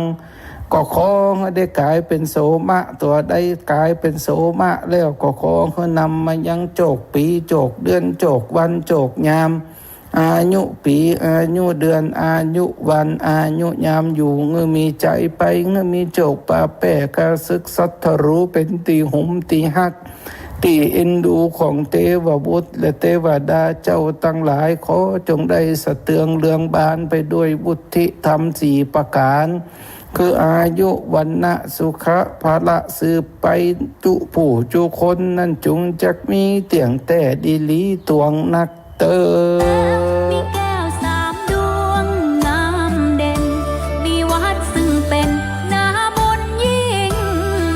ก็ขอหื้อได้ก๋ายเป๋นโสมะ ตั๋วใดก๋ายเป๋นโสมะแล้วก็ขอหื้อนำมายังโจคปี๋ โจคเดือน โจควัน โจคยาม อายุปี๋ อายุเดือน อายุวัน อายุยามอยู่ หื้อมีใจ๋ไป หื้อมีโจคปาแป้ กาสึกสัตว์หรู เป๋นตี้หุมตี้ฮัก ตี้เอ็นดูของเตวบุตรและเตวดาเจ้าตังหลาย ขอจงได้สะเทืองเรืองบานไปด้วยวุฒิธรรมสี่ประก๋าน คืออายุ วรรณะ สุขะ พละ สืบไปจุผู้จุคนนั้นจุงจักมีเตี้ยงแต๊ดีหลีตวงนักเต๊อ